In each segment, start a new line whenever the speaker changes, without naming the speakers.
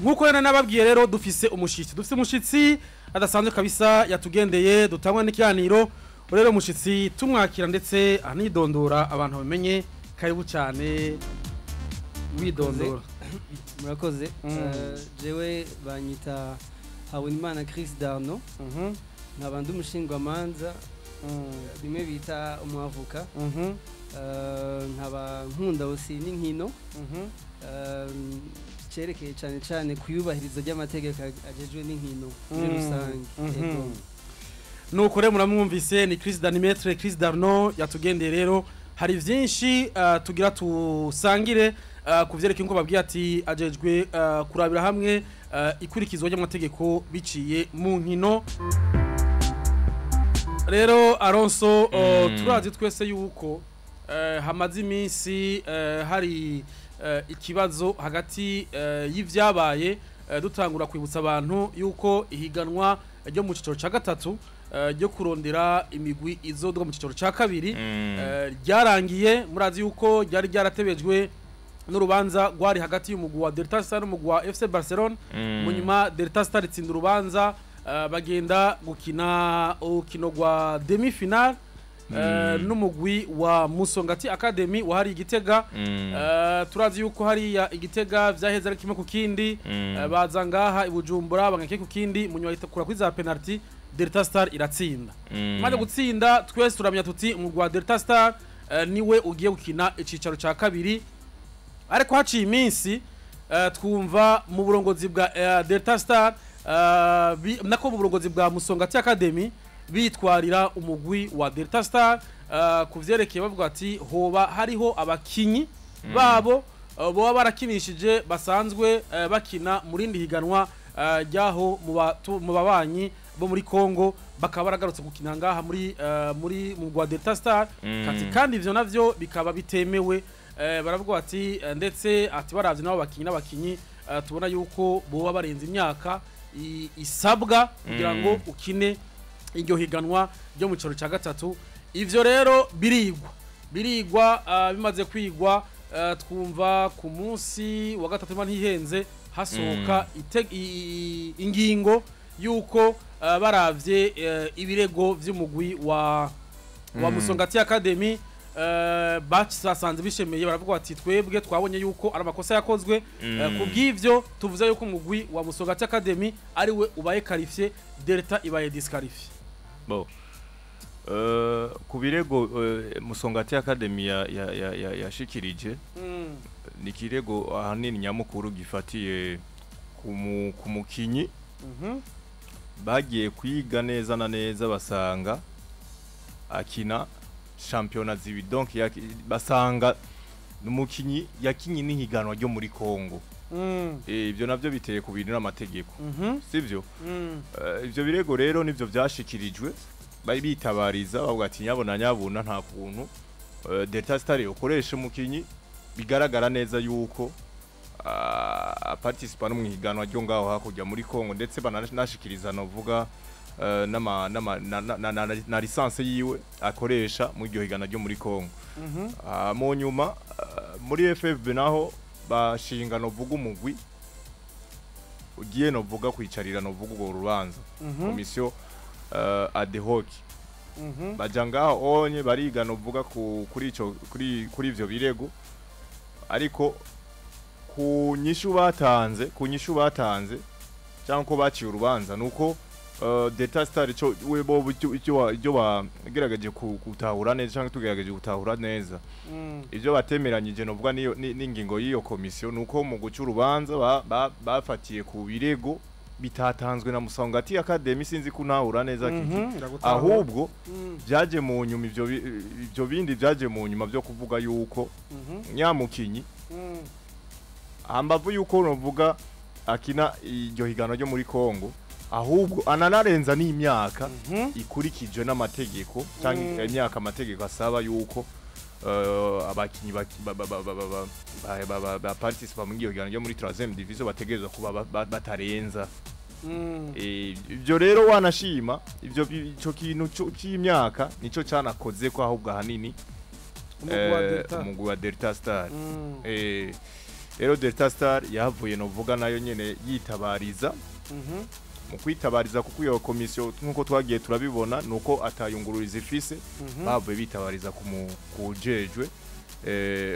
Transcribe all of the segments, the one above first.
Nkuko rero nababwiye rero dufise umushitsi adasanzwe kabisa yatugendeye, dutangwa n'ikiganiro. Rero umushitsi tumwakira ndetse anidondora abantu bamenye. Karibu cyane, widondora.
Murakoze. Jewe banyita Habonimana Chris Darno, nkaba ndi umushingwamanza, bimwe bita umwavoka. Nkaba nkunda aussi n'inkino, cerekeye cyane cyane kuyubahiriza ry'amategeko ajejwe n'inkino muri rusange. Yego.
Nuko rero muramwumvise, ni Chris Danimetre Chris Darno yatugendeye. Rero hari vyinshi tugira tusangire ku vyerekeye, nko babwiye ati ajejwe kurabira hamwe ikurikizwa ry'amategeko biciye mu nkino. Rero Alonso, turazi twese yuko hamaze iminsi hari ikibazo hagati y'ivyabaye. Dutangura kwibutsa abantu yuko ihiganwa ryo mu cicaro ca gatatu, ryo kurondera imigwi izodwa mu cicaro ca kabiri, ryarangiye. Murazi yuko ryari ryaratebejwe n'urubanza rwari hagati y'umugwi wa Delta Star n'umugwi wa FC Barcelona. Mu nyuma Delta Star itsinda urubanza, bagenda gukina urukino rwa demi finale n'umugwi wa Musongati Academy wahari Igitega. Turazi yuko hariya Igitega vyaheze ari 1-1. Baza ngaha i Bujumbura bangake ku kindi, mu nyuma itakura kuri za penalty, Delta Star iratsinda. Maze gutsinda, twese turamenya tuti umugwi wa Delta Star niwe ugiye gukina icicaro ca kabiri. Ariko haciye iminsi, twumva mu burongozi bwa Delta Star, nako mu burongozi bwa Musongati Academy, bitwarira umugwi wa Delta Star ku vyerekeye, bavuga ati hoba hariho abakinyi babo boba barakinishije basanzwe bakina muri rindi higanwa ryaho mu babanyi bo muri Congo, bakaba baragarutse gukina ngaha muri mu rwa Delta Star. Kati kandi ivyo navyo bikaba bitemewe. Baravuga bati ndetse ati baravye nabo bakinyi n'abakinyi, tubona yuko boba barenze imyaka isabwa kugira ngo ukine iryo higanwa ryo mu cicaro cya gatatu. Ivyo rero birigwa. Bimaze kwigwa, twumva ku munsi wa gatatu, niba ntihenze, hasohoka ingingo yuko baravye ibirego vy'umugwi wa Musongati Academy, basanze bishemeye. Baravuga bati twebwe twabonye yuko ari amakosa yakozwe. Kubw'ivyo tuvuze yuko umugwi wa Musongati Academy ari we ubaye qualifié, Delta ibaye disqualifié.
Bo. Ku birego Musongati Academy yashikirije, ni kirego ahanini nyamukuru gifatiye ku mukinyi. Bagiye kwiga neza na neza, basanga akina shampiyona zibiri, donc basanga numukinyi yakinye n'ihiganwa ryo muri Congo. Ibyo navyo biteye ku bintu n'amategeko, sivyo? Ivyo birego rero nivyo vyashikirijwe, bari bitabariza bavuga ati nyabona nyabuna, nta kuntu Delta Star yokoresha umukinyi bigaragara neza yuko participa no mu higanwa ryo ngaho hakurya muri Congo, ndetse banashikiriza novuga nama nama na licence yiwe akoresha mu iryo higanwa ryo muri Congo. Mu nyuma muri FFB naho bashinga novuga umugwi ugiye novuga kwicarira novuga urwo rubanza, commission ad hoc. Baja ngaho onye bariga novuga kuri ico kuri ivyo birego, ariko ku nyishu batanze cyangwa ko baciye urubanza, nuko Delta Star ico we bo icyo bagerageje gutahura neza, cyangwa tugerageje gutahura neza, ivyo batemeranyije novuga niyo n'ingingo y'iyo komisiyo, nuko mu guca urubanza bafatiye ku birego bitatanzwe na Musongati Academy. Sinzi kunahura neza kiki.
Ndagutahura.
Ahubwo byaje mu nyuma, ivyo bindi byaje mu nyuma byo kuvuga yuko nyamukinyi, hambavu yuko novuga akina iryo higanwa ryo muri Congo, ahubwo ananarenza n'imyaka ikurikijwe n'amategeko, cyangwa imyaka amategeko asaba yuko abakinyi ba participa muri iryo higanwa ryo muri 3e division bategerezwa kuba batarenza. Ibyo rero wanashima ivyo ico kintu c'imyaka nico canakoze ko ahubwo ahanini
umugwi wa Delta.
Umugwi wa Delta Star. Rero Delta Star yahavuye novuga nayo nyene yitabariza mu kwitabariza, kuko iyo komisiyo nk'uko twagiye turabibona nuko atayungururiza ifise, bavuye bitabariza ku kujejwe ku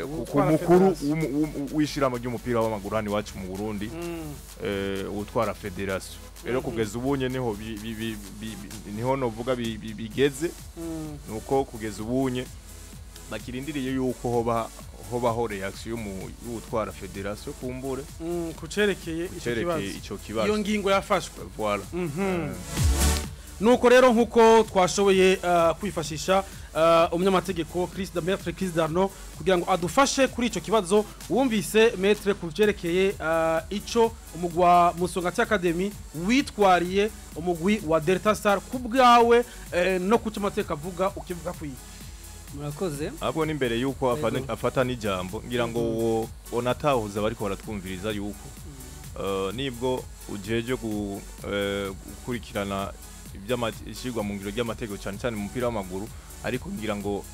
Uwutwara
mukuru
federasiyo.
w'ishirahamwe ry'umupira w'amaguru hano iwacu mu Burundi, utwara federasiyo. Rero kugeza ubunye niho niho novuga bigeze, nuko kugeza ubunye bakirindiriye yuko hobaho reaction y'utwara federasiyo kumbure
Kucerekeye ico
cerekeye
kibazo,
ico kibazo,
iyo ngingo yafashwe.
Voilà.
Nuko rero nkuko twashoboye kwifashisha umunyamategeko Chris da Maître Chris Darno kugira ngo adufashe kuri ico kibazo, wumvise Maître ku vyerekeye ico umugwi wa Musongati Academy witwariye umugwi wa Delta Star, ku bwawe no kuco amateka avuga, ukivuga kwiye?
Murakoze.
Ahubwo n'imbere yuko
Yego.
afata n'ijambo, ngira ngo wo onatahuza bariko baratwumviriza yuko nibwo ujeje gukurikirana ivy'ishirwa mu ngiro ry'amategeko cyane cyane mu mupira w'amaguru, ariko ngira ngo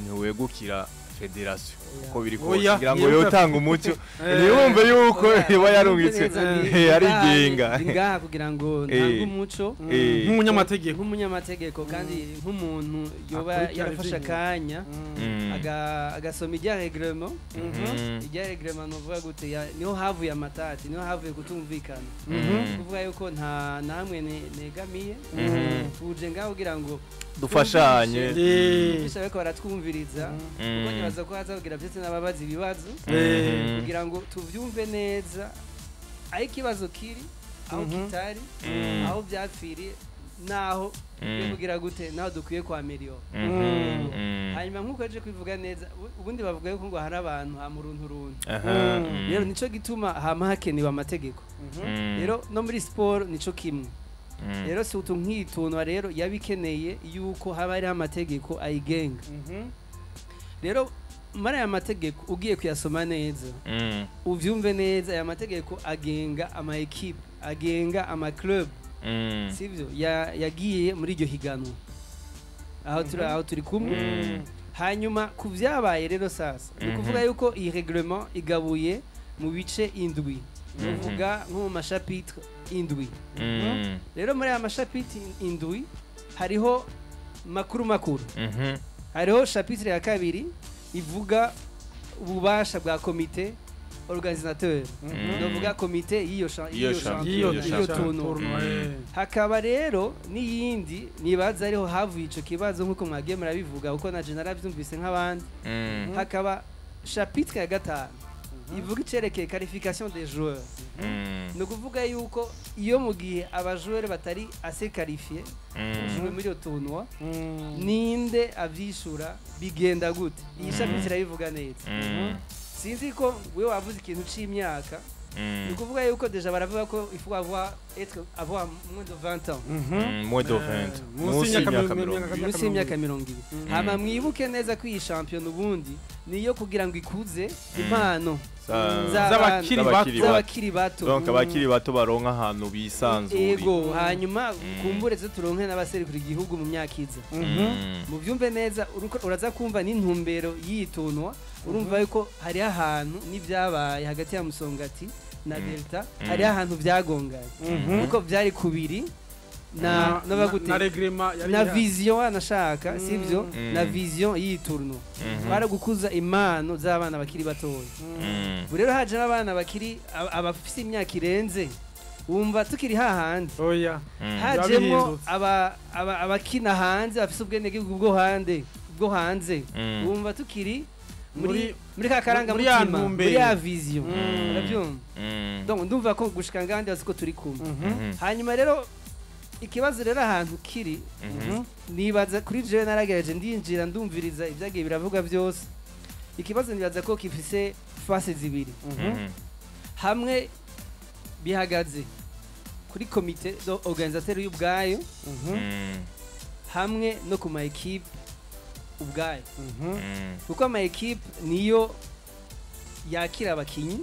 ntiwegukira federasiyo uko biri kose.
Oya,
ngira ngo
ntiyegukira.
yotanga umuco ntiyumve yuko iba yarungitse arigenga.
Ndi ngaha kugira ngo ntange umuco
Nk'umunyamategeko.
nk'umunyamategeko kandi nk'umuntu yoba
Akurikirana
yarafashe
ivy'inkino.
akanya agasoma ijya règlement. Ijya règlement novuga gute, niho havuye amatati, niho havuye kutumvikana. Kuvuga yuko nta namwe negamiye, tuje ngaho kugira ngo
dufashanye.
twumvishe ariko baratwumviriza, kuko nibaza ko haza kugira byose n'ababaza ibibazo kugira ngo tuvyumve neza aho ikibazo kiri, aho kitari, aho byapfiriye, naho dukwiye kugira gute, naho dukwiye kwameliora. Hanyuma nk'uko yaje kubivuga neza, ubundi bavuga yuko ngo hari abantu hamurunturuntu. Rero nico gituma hama hakenewe amategeko. Rero no muri siporo nico kimwe. Rero si utu nk'itunwa rero yabikeneye yuko haba hariho amategeko ayigenga. Rero muri aya mategeko ugiye kuyasoma neza, uvyumve neza, aya mategeko agenga ama ekipe, agenga ama club, sivyo, yagiye muri iryo higanwa. Aho turi, aho turi kumwe? Hanyuma ku vyabaye rero sasa, ni ukuvuga yuko iyi règlement igabuye mu bice indwi, ni ukuvuga nko mu ma chapitre indwi. Rero muri aya ma chapitre indwi hariho makuru makuru. Hariho chapitre ya kabiri ivuga ububasha bwa comité organisateur, novuga komite y'iyo
Y'iyo
y'iyo
Iyo
champion, y'iyo tournoi.
Tournoi.
Hakaba rero n'iyindi nibaza ariho havuye ico kibazo nk'uko mwagiye murabivuga, kuko na je naravyumvise nk'abandi. Hakaba chapitre ya gatanu ivuga icerekeye qualification des joueurs. Ni ukuvuga yuko iyo mu gihe aba joueur batari assez qualifié jouer muri iyo tournoi, ninde avyishura, bigenda gute? Iyi chapitre irabivuga neza. Sinzi ko we wavuze ikintu c'imyaka. Ni ukuvuga yuko déjà baravuga ko il faut avoir être avoir moins de 20 ans.
Moins de 20.
Munsi y'imyaka mirongo
20.
Munsi y'imyaka 20. Hama mwibuke neza ko iyi shampiyona ubundi niyo kugira ngo ikuze impano
z'abakiri bato.
Z'abakiri bato.
Z'abakiri bato.
Donc abakiri bato baronka ahantu bisanzuriye.
Ego, hanyuma kumbure zo turonke n'abaserukira igihugu mu myaka iza. Muvyumve neza, uraza kumva n'intumbero y'iyi tournoi. Urumva yuko hariho ahantu n'ibyabaye hagati ya Musongati na Delta, hariho ahantu byagonganye, kuko byari kubiri na n'abagute
na règlement yari
na
ihari.
vision wanashaka, sivyo? Na vision y'iyi tournoi kwari gukuza impano z'abana bakiri batoya. Ubu rero haje n'abana bakiri abafise imyaka irenze, wumva tukiri hahandi.
Oya.
Hajemwo
Birahindutse.
abakina hanze bafise ubwenegihugu bwo hanze, wumva tukiri muri muri ka
muri ya
karangamutima,
ntumbero.
muri ya vision. Urabyumva? Donc ndumva ko gushika ngandi ko turi kumwe. Hanyuma rero ikibazo rero ahantu kiri, nibaza kuri jewe naragerageje ndinjira ndumviriza ibyagiye biravuga byose. Ikibazo nibaza ko gifise face zibiri. Hamwe bihagaze kuri comité organisateur y'ubwayo, hamwe no ku ma ekipe ubwayo, kuko ama ekipe niyo yakira abakinyi,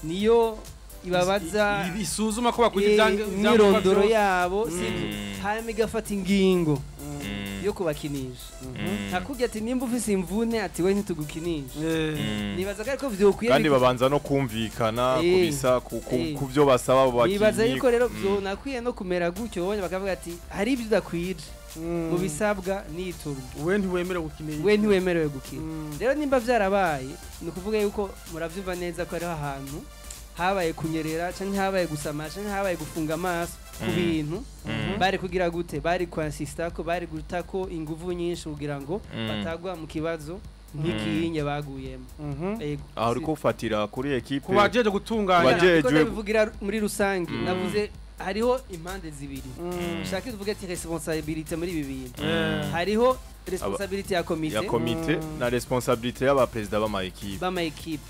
niyo ibabaza
isuzuma ko bakurya
imyirondoro
byose.
yabo, sivyo? Hanyuma igafata ingingo. Yo kubakinisha ntakubwira ati nimba ufise imvune, ati we ntitugukinisha. Nibaza ko ariko vyokwiye.
Kandi babanza no kumvikana kubisa ku byo basaba abo bakinyi.
Nibaza yuko rero vyonakwiye no kumera gutyo, bonye bakavuga ati hari ibyo udakwije mu bisabwa n'iturwa,
we ntiwemerewe gukina iyi.
We ntiwemerewe gukina. Rero nimba vyarabaye, ni ukuvuga yuko muravyumva neza ko hariho ahantu habaye kunyerera, canke habaye gusama, canke habaye gufunga amaso ku bintu bari kugira gute, bari kwansista ko bari gutako inguvu nyinshi kugira ngo batagwa mu kibazo nk'ikinye baguyemo. Ego.
Aho uriko ufatira kuri ekipe
ku bajeje gutunganya.
Kubajejwe.
Ariko ndabivugira muri rusange, navuze hariho impande zibiri. Shaka tuvuge ati responsabilité muri ibi bintu, hariho responsabilité ya komite
ya komite na responsabilité y'abaperezida b'ama ekipe.
B'ama ekipe.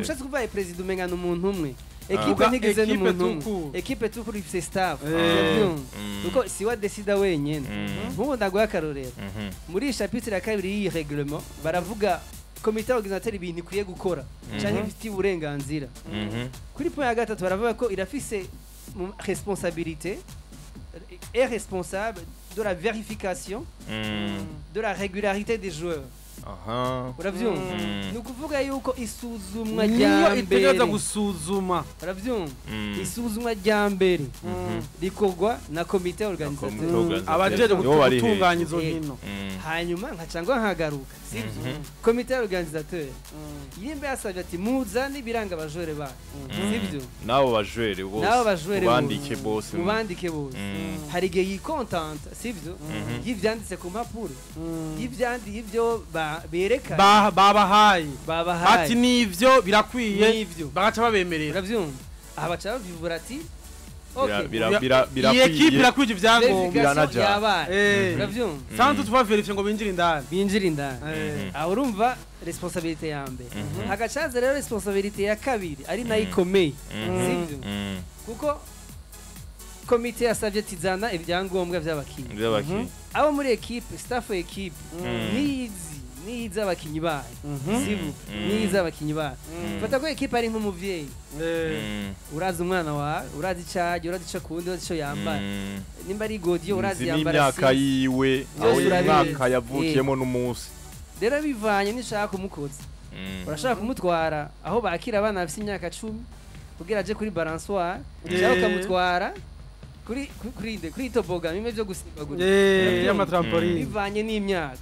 Ushatse kuvuga perezida, umenga ni umuntu umwe, ekipe
Kuvuga
ntigize
ekipe
n'umuntu umwe.
tout court.
Ekipe tout court ifise staff. Uravyumva? Kuko si we décida wenyene. Nk'ubu ndaguha akarorero, muri iyi chapitre ya kabiri y'iyi règlement baravuga komite organisateur ibintu ikwiye gukora canke ifitiye uburenganzira. Kuri point ya gatatu baravuga ko irafise responsabilité, est responsable de la vérification de la régularité des joueurs. Uravyumva? Ni ukuvuga yuko isuzumwa rya
niyo itegereza
mbere,
gusuzuma.
Uravyumva, isuzumwa rya mbere rikorwa na komite organisateur.
Komite organisateur.
Abajeje
Nibo bari
gutunganya izo
hejuru.
nkino.
Hanyuma nkaca ngo nkagaruka, sibyo, komite organisateur yimba yasabye ati muzane ibiranga abajore banyu, sibyo,
n'abo bajwere bose,
n'abo bajwere
ubandike bose.
Mubandike bose. Hari igihe yikontanta, sibyo, y'ivyanditse ku mpapuro, y'ivyandi y'ivyo berekana
Babahaye
babahaye.
Ati nivyo, birakwiye.
Nivyo.
Bagaca babemerera.
Uravyumva, aha baca bavivura ati okay,
Iyi ekipe
birakwiye.
irakwije ibyangombwa.
verification
Biranajana.
yabaye. Uravyumva?
Sanzu tuba vérifier ngo binjire indani.
Binjira indani. Aho urumva responsabilité ya mbere. Hagacaza rero responsabilité ya kabiri, ari nayo ikomeye, sibyo, kuko komite yasabye ati zana ibyangombwa by'abakinnyi.
By'abakinyi.
Abo muri ekipe, staff ekipe niyizi, niyizi abakinyi bayo, sibu, niyizi abakinyi bayo. Fata ko ekipe ari nk'umuvyeyi, urazi umwana wawe, urazi icyo arya, urazi icyo akunda, urazi icyo yambara, nimba ari godiyo urazi
nzi
yambara
n'imyaka
six.
yiwe,
Byose
aho
urabizi.
imyaka yavukiyemo n'umunsi.
Rero bivanye n'ishaka kumukoza, urashaka kumutwara aho bakira abana bafite imyaka 10 kugira aje kuri balançoire, cyangwa ukamutwara kuri toboggan, bimwe byo gusimbagurika.
Y'ama trampoline.
Bivanye n'imyaka.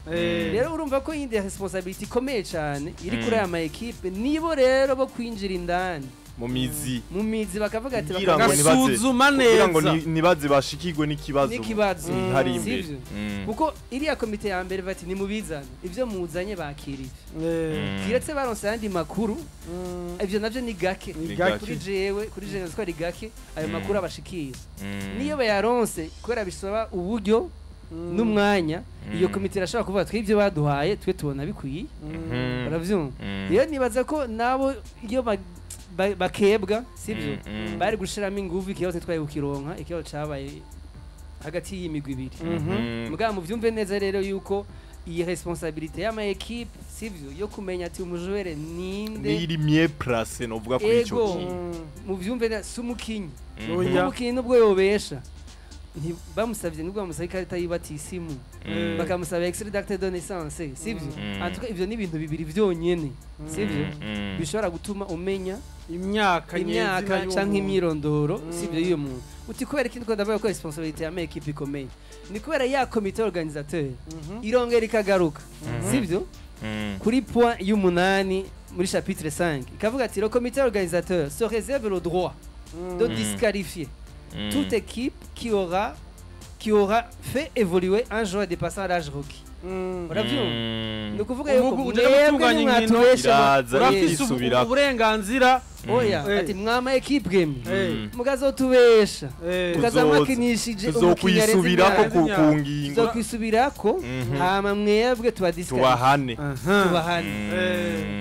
Rero urumva ko yindi responsabilité ikomeye cyane iri kuri aya ma ekipe, nibo rero bo kwinjira indani
mu mizi,
mu mizi, bakavuga ati
kugira ngo ntibaze
Bagasuzuma
kugira ngo
neza.
ntibaze bashikirwe n'ikibazo
n'ikibazo,
hari imbere.
sivyo? Kuko iriya komite ya mbere bati nimubizane, ibyo muzanye bakiriye, kiretse baronse ayandi makuru. Ibyo navyo ni gake.
Ni
Ni
gake.
gake.
Kuri jewe nzi ko ari gake ayo makuru abashikira. Niyo bayaronse, kubera bisaba uburyo n'umwanya, iyo komite irashobora kuvuga twe ibyo baduhaye twe tubona bikwiye. Uravyumva? Rero nibaza ko nabo iyo bakebwa, sibyo, bari gushiramo inguvu, ikibazo twari kukironka, ikibazo cabaye hagati y'imigwi ibiri. Mugabo muvyumve neza rero yuko iyi responsabilité y'ama ekipe, sivyo, yo kumenya ati umujwere ninde
niri mieux placé novuga kuri ico
Ego.
kintu.
Muvyumve neza, si umukinyi.
Oya.
Umukinyi nubwo yobesha, bamusavye, nubwo bamusaba ikarita y'ibatisimu, bakamusaba extrait d'acte de naissance, sivyo? En tout cas ivyo ni ibintu bibiri vyonyene, sivyo, bishobora gutuma umenya
imyaka
imyaka
nyezina y'uwo
canke
muntu.
Imyirondoro, sivyo, y'uyo muntu. Uti kubera ikindi ko ndavuga ko responsabilité ya ekipe ikomeye, ni kubera ya comité organisateur irongera ikagaruka, sivyo, kuri point y'umunani muri chapitre 5, ikavuga ati le comité organisateur se réserve le droit de disqualifier toute équipe qui aura fait évoluer un joueur dépassant l'âge requis. Uravyumva? Ni ukuvuga yuko
Umugwi uje
mwebwe
gutunganya inkino,
nimwatubeshe
iraza
urafise
isubirako.
Uburenganzira.
Oya, ati mwama ekipe mwe mukazotubesha, mukaza mwakinishije umukinyi arenze
tuzokwisubirako
imyaka,
ku ngingo.
Tuzokwisubirako, hama mwebwe tubadisqualifie,
tubahane.
Tubahane.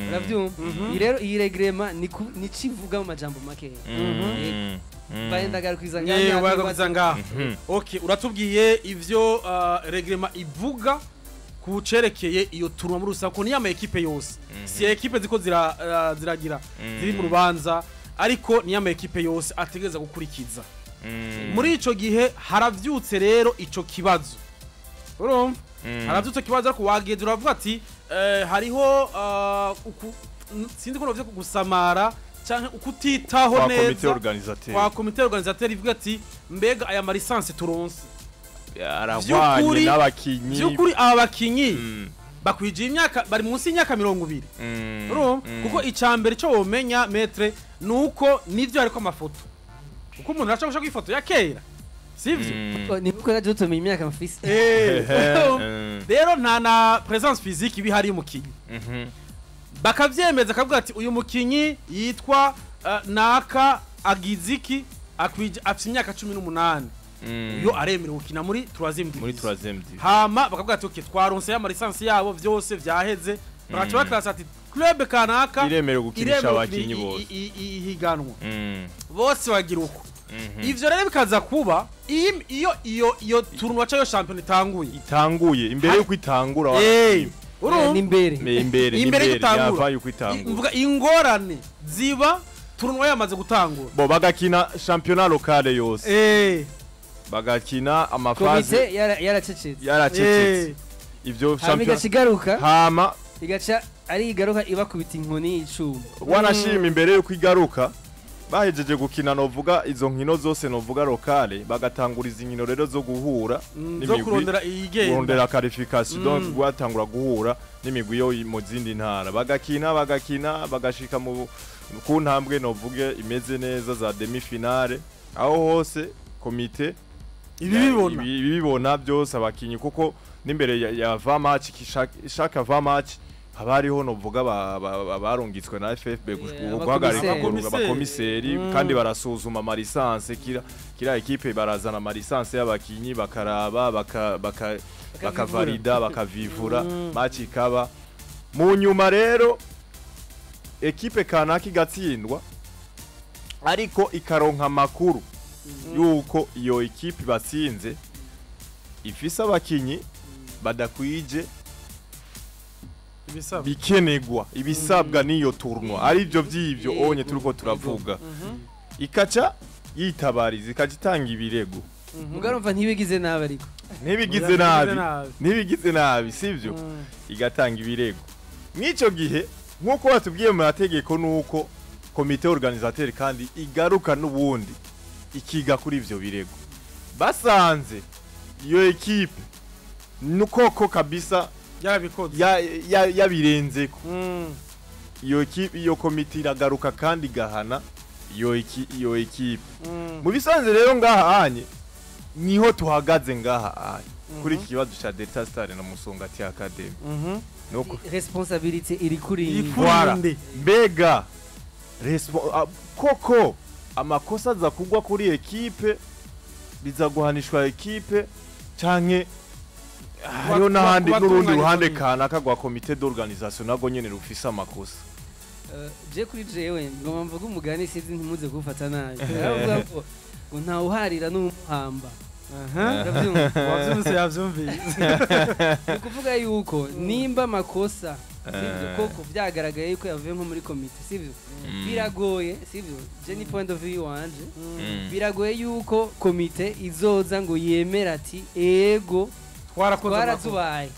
Uravyumva? Iyi rero, iyi règlement ni civuga mu majambo makeya. Mbaye ndagarukiriza ngaha.
Wagarukiza ngaha. Okay, uratubwiye ivyo règlement ivuga ku cerekeye iyo tournoi muri rusange, ko niyo ama ekipe yose, si ekipe ziko ziragira ziri mu rubanza, ariko niyo ama ekipe yose ategereza gukurikiza. Muri ico gihe haravyutse rero ico kibazo, urumva? Haravyutse ikibazo, ariko wageze uravuga ati hariho sinzi ko novuze gusamara canke ukutitaho
kwa komite
neza
organisateur,
kwa comité organisateur ivuga ati mbega aya ma licences turonse
arahwanye n'abakinyi?
Vy'ukuri aba bakinyi bakwije imyaka, bari munsi y'imyaka 20? Urumva, kuko icambere cyo womenya, maître, nuko nivyo hariko amafoto, kuko umuntu arashobora gushaka ifoto ya kera, sivyo?
Nibuko naje utumenya imyaka mfise.
Rero nta na présence physique iba ihari y'umukinyi. Bakavyemeza, akavuga ati uyu mukinyi yitwa naka, agize iki, akwije, afite imyaka 18, uyo aremerewe gukina muri troisième
muri
division.
Troisième division.
Hama bakavuga ati okay, twaronse ya licences yabo, vyose vyaheze, bagaca baklasa ati club kanaka
iremerewe gukinisha
iremerewe
abakinyi bose.
ihiganwa bose bagira uko. Ivyo rero bikaza kuba iyo tournoi cyangwa shampiyona itanguye.
Itanguye, imbere yuko itangura.
Urumva?
N'imbere.
Imbere.
Imbere
imbere
y'itangura.
Yava yuko itangura.
Mvuga ingorane ziba tournoi yamaze gutangura.
Bo bagakina championnat locale yose, bagakina ama phases.
Komite yaracecetse.
Yaracecetse ivyo
Hama
championnat.
igaca igaruka,
Hama
igaca ari igaruka ibakubita inkoni y'icuma.
Wanashima imbere yuko igaruka, bahejeje gukina novuga izo nkino zose novuga locale, bagatangura izi nkino rero zo guhura
zo
n'imigwi,
kurondera iyigenda.
Kurondera qualification. Donc batangura guhura n'imigwi yo mu zindi ntara, bagakina, bagakina, bagashika mu ku ntambwe novuge imeze neza za demi finale. Aho hose komite
ibibibona.
Ibibibona byose, abakinyi, kuko n'imbere ya va match, chaque va match haba hariho novuga barungitswe na FFB guhagarika
abakomiseri.
Abakomiseri. Kandi barasuzuma ama licences, kira ekipe barazana ama licences y'abakinyi, bakaraba, bakavalida, bakavivura. Match ikaba mu nyuma rero ekipe kanaka igatsindwa, ariko ikaronka amakuru yuko iyo ekipe batsinze ifise abakinyi badakwije
ibisabwa,
bikenegwa, ibisabwa n'iyo tournoi, ari byo by'ivyo onye turiko turavuga, ikaca yitabariza, ikaca itanga ibirego.
Mugabo urumva ntibigize nabi ariko.
Ntibigize nabi, ntibigize nabi, sivyo? Igatanga ibirego mw'ico gihe, nk'uko batubwiye mu mategeko, nuko komite organisateur kandi igaruka n'ubundi ikiga kuri ivyo birego. Basanze iyo ekipe nukoko kabisa
yarabikoze,
yabirenzeko, iyo ekipe, iyo komite iragaruka kandi igahana iyo ekipe. Mu bisanzwe rero ngaha anye niho tuhagaze, ngaha anye kuri iki kibazo ca Delta Star na Musongati Academy, nuko
responsabilité iri kuri
Iri kuri
Voilà.
nde?
Mbega koko amakosa aza kugwa kuri ekipe, biza guhanishwa ekipe, canke hariho n'ahandi
kuba
n'urundi
tunganya
ruhande
komite.
kanaka rwa comité d'organisation nabwo nyene rufise amakosa?
Je kuri jewe ngoma mvuga umugani, sinzi ntimuze kuwufata nabi. Baravuga ngo ntawuharira n'umuhamba. Uravyumva?
Wavyumvise, yavyumvise.
Ni ukuvuga yuko nimba amakosa, sivyo, koko vyagaragaye yuko yavuye nko muri komite, sivyo, biragoye, sivyo, je ni point of view wanje, biragoye yuko komite izoza ngo yemere ati ego
twarakoze amakosa.
Twarazubaye.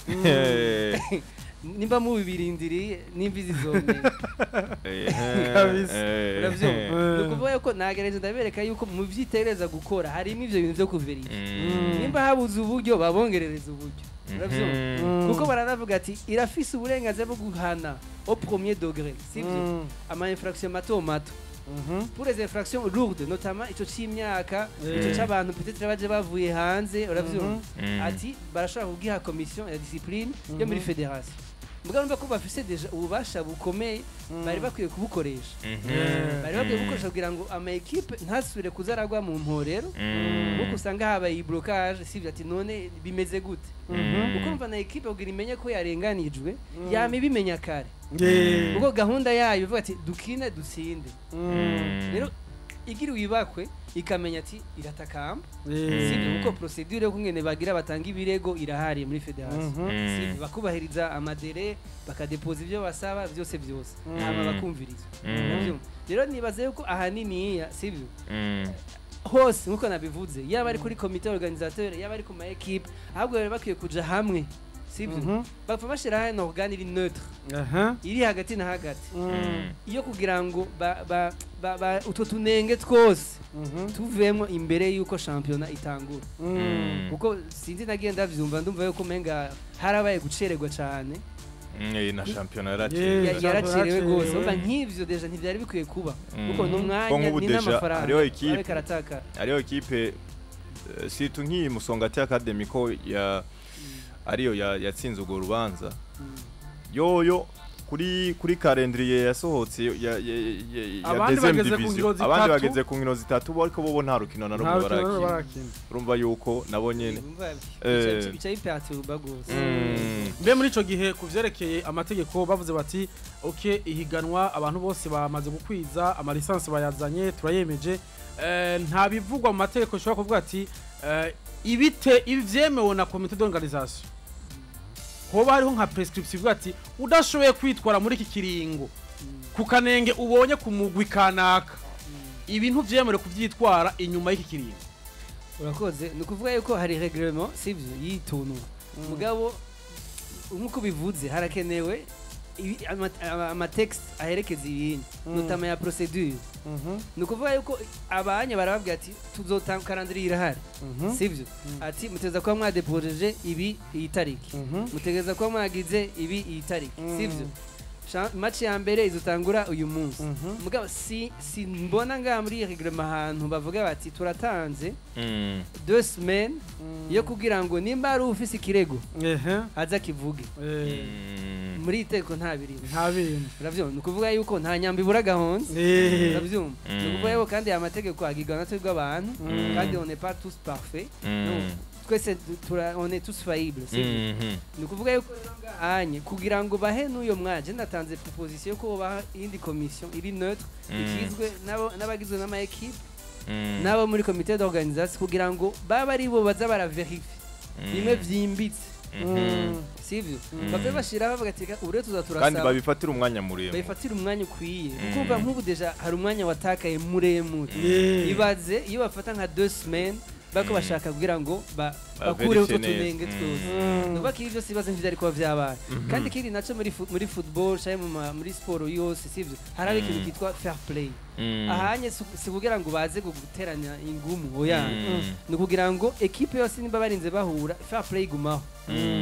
Nimba mubibirindiriye, nimba izizomenya.
Kabisa.
Uravyumva? Ni ukuvuga yuko nagerageje ndabereka yuko mu vyitereza gukora harimo ivyo bintu vyo kuverifiya. Nimba habuze uburyo, babongerereza uburyo. Uravyumva? Kuko baranavuga ati irafise uburenganzira bwo guhana au premier degré, sivyo, ama infraction mato mato. Pour les infractions lourdes, notamment ico c'imyaka, ico c'abantu peut-être baje bavuye hanze, uravyumva, ati barashobora kugiha commission ya discipline yo muri fédération. Mugabo urumva ko bafise déjà ububasha bukomeye, bari bakwiye kubukoresha, bari bakwiye kubukoresha kugira ngo ama équipe ntasubire kuzaragwa mu mporero, kuko usanga habaye blocage, sivyo, ati none bimeze gute? Kuko urumva na équipe kugira imenye ko yarenganijwe, yama ibimenya kare, kuko gahunda yayo ivuga ati dukine dutsinde. Rero igira wibakwe ikamenya ati iratakamba, sivyo, kuko procédure yo kungene bagira batanga ibirego irahari muri fédération, sivyo, bakubahiriza ama délais, bakadepoza ivyo basaba byose byose, hama bakumviriza. Uravyumva? Rero nibaze yuko ahaniniya, sivyo, hose nkuko nabivuze, yaba ari kuri comité organisateur, yaba ari ku ma équipe, ahubwo bari bakwiye kuja hamwe. Sivyo? Bapfa bashiraho un organe iri neutre, iri hagati na hagati, iyo kugira ngo ba utwo tunenge twose tuvemo imbere yuko shampiyona itangura. Kuko sinzi, nagiye ndavyumva, ndumva yuko menga harabaye gucererwa cane.
Na shampiyona yaracerewe.
Yaracerewe rwose. Urumva nk'ivyo déjà ntivyari bikwiye kuba, kuko n'umwanya
Ko nk'ubu
ni
déjà
n'amafaranga
hariho équipe
bariko arataka.
Hariho équipe, surtout nk'iyi Musongati Academy, ko ya ariyo yatsinze urwo rubanza, yoyo kuri calendrier yasohotse ya
Abandi
deuxième
bageze ku
division,
nkino zitatu.
Abandi bageze ku nkino zitatu bo, ariko bobo nta rukino na
Nta
rumwe
rukino
barakina.
barakina.
Urumva yuko nabo nyene
Urumva bica biperturba rwose.
Mbe muri ico gihe, ku vyerekeye amategeko, bavuze bati: "Ok, ihiganwa abantu bose bamaze gukwiza ama licences, bayazanye, turayemeje." Nta bivugwa mu mategeko bishobora kuvuga ati ibite ivyemewe na comité d'organisation, hoba hariho nka prescription ivuga ati udashoboye kwitwara muri iki kiringo ku kanenge ubonye ku mugwi kanaka, ibintu vyemerewe kuvyitwara inyuma y'iki kiringo?
Urakoze. Ni ukuvuga yuko hari règlement, sivyo, yituntu, mugabo nk'uko bivuze harakenewe ama textes aherekeza ibindi, notamment ya procédure. Ni ukuvuga yuko abanya barababwira ati tuzotanga calendrier, irahari, sivyo, ati mutegereza kuba mwadepojeje ibi iyi tariki, mutegereza kuba mwagize ibi iyi tariki, sivyo? Match ya mbere izotangura uyu munsi. Mugabo si mbona ngaha muri iyi règlement ahantu bavuga bati turatanze 2 semaines yo kugira ngo nimba ari ufise ikirego aza kivuge. Muri iri tegeko nta birimo.
Nta bintu.
Uravyumva, ni ukuvuga yuko nta nyambo ibura gahonze. Uravyumva, ni ukuvuga yuko kandi aya mategeko agirwa na twebwe abantu, kandi on n'est pas tous parfaits. No, twese on est tous faillibles, sivyo? Ni ukuvuga yuko rero ngahanye kugira ngo bahe n'uyo mwanya, je natanze proposition ko baha iyindi commission iri neutre, igizwe n'abagizwe n'ama équipe n'abo muri comité d'organisation, kugira ngo babe ari bo baza baraverifier bimwe vyimbitse, sivyo? Bave bashiraho bavuga ati ubu rero tuza
Kandi
turasaba
babifatira umwanya muremure.
Babifatira umwanya ukwiye, kuko nk'ubu déjà hari umwanya watakaye muremure. Ibaze iyo bafata nka 2 semaines bako bashaka kugira ngo bakureho utwo
Baverifye neza.
tunenge twose. Nuvuga ko ibi byose ibibazo ntivyari kuba vyabaye. Kandi ikindi naco, muri football canke muri siporo yose, sivyo, haraba ikintu kitwa fair play. Ahanye si kugira ngo baze guteranya ingumu, oya. Ni ukugira ngo équipe yose nimba barinze bahura, fair play igumaho.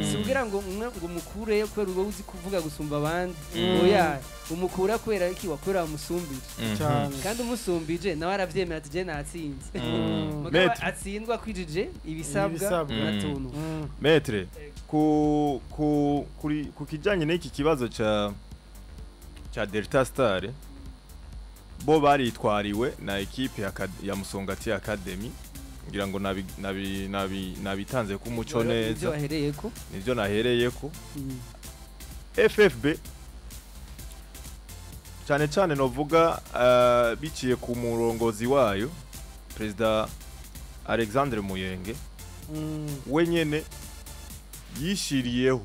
Si kugira ngo umwe ngo umukureyo kubera uba uzi kuvuga gusumba abandi, oya. Umukura kubera iki? Wakorera wamusumbije.
Cyane.
Kandi umusumbije nawe aravyemera ati je natsinze. Mugabo
Maître.
atsindwa kwijije ibisabwa
Ibisabwa.
na tuntu.
Maître, ku ku kuri ku kijanye n'iki kibazo ca Delta Star, bo baritwariwe na équipe ya Musongati Academy, ngira ngo nabitanze ku muco
Ibyo
neza.
wahereyeko.
Nivyo nahereyeko. FFB cyane cyane novuga, biciye ku murongozi wayo, Perezida Alexandre Muyenge, we nyene yishiriyeho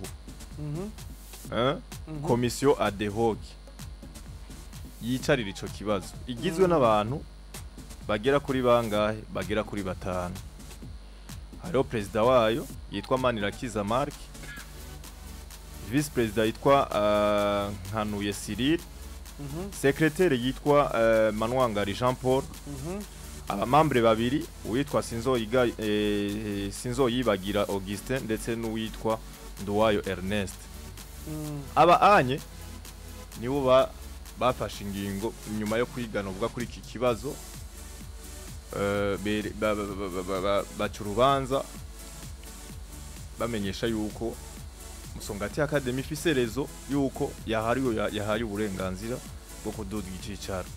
commission ad hoc yicarira ico kibazo, igizwe n'abantu bagera kuri bangahe? Bagera kuri batanu. Hariho perezida wayo yitwa Manirakiza Mark, vice perezida yitwa Nkanuye Cyril, secrétaire yitwa Manwangari Jean Paul, aba membres babiri, uwitwa Sinzoyibagira Augustin ndetse n'uwitwa Nduwayo Ernest. Aba anye nibo bafashe ingingo nyuma yo kwigana uvuga kuri iki kibazo, baca urubanza bamenyesha yuko Musongati Academy ifise raison, yuko yahariwe yahaye uburenganzira bwo kuduga icicaro.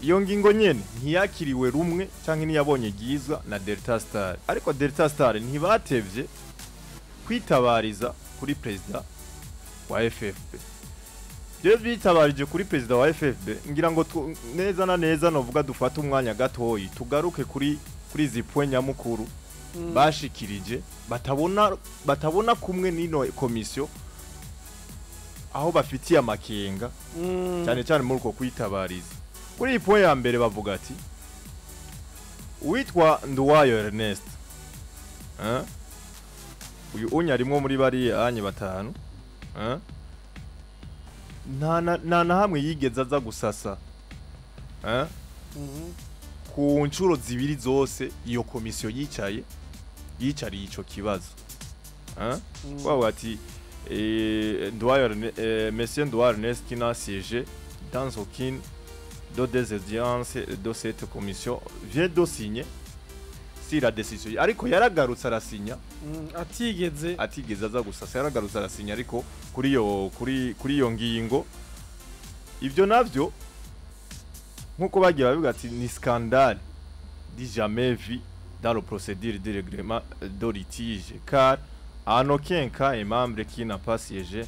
Iyo ngingo nyene ntiyakiriwe rumwe canke ntiyabonye ryiza na Delta Star, ariko Delta Star ntibatevye kwitabariza kuri perezida wa FFB. Byo bitabarije kuri perezida wa FFB, ngira ngo neza na neza novuga dufate umwanya gatoyi tugaruke kuri izi point nyamukuru bashikirije batabona kumwe n'ino komisiyo, aho bafitiye amakenga cyane cyane muri uko kwitabariza. Kuri iyi point ya mbere bavuga ati uwitwa Nduwayo Ernest, eh? Uyu unya arimwo muri bariya anye batanu, nta na hamwe yigeze aza gusasa ku nshuro zibiri zose iyo komisiyo yicaye yicariye ico kibazo. Wawe ati Monsieur Nduwayo Ernest qui n'a siégé dans aucune de des audiences de cette commission vient de signer si la décision, ariko yaragarutse arasinya.
Atigeze
atigeze aza gusasa, yaragarutse arasinya, ariko kuri iyo kuri iyo ngingo. Ibyo navyo nkuko bagiye babivuga ati ni scandale du jamais vu dans le procédure de règlement de litige, car en aucun cas un membre qui n'a pas siégé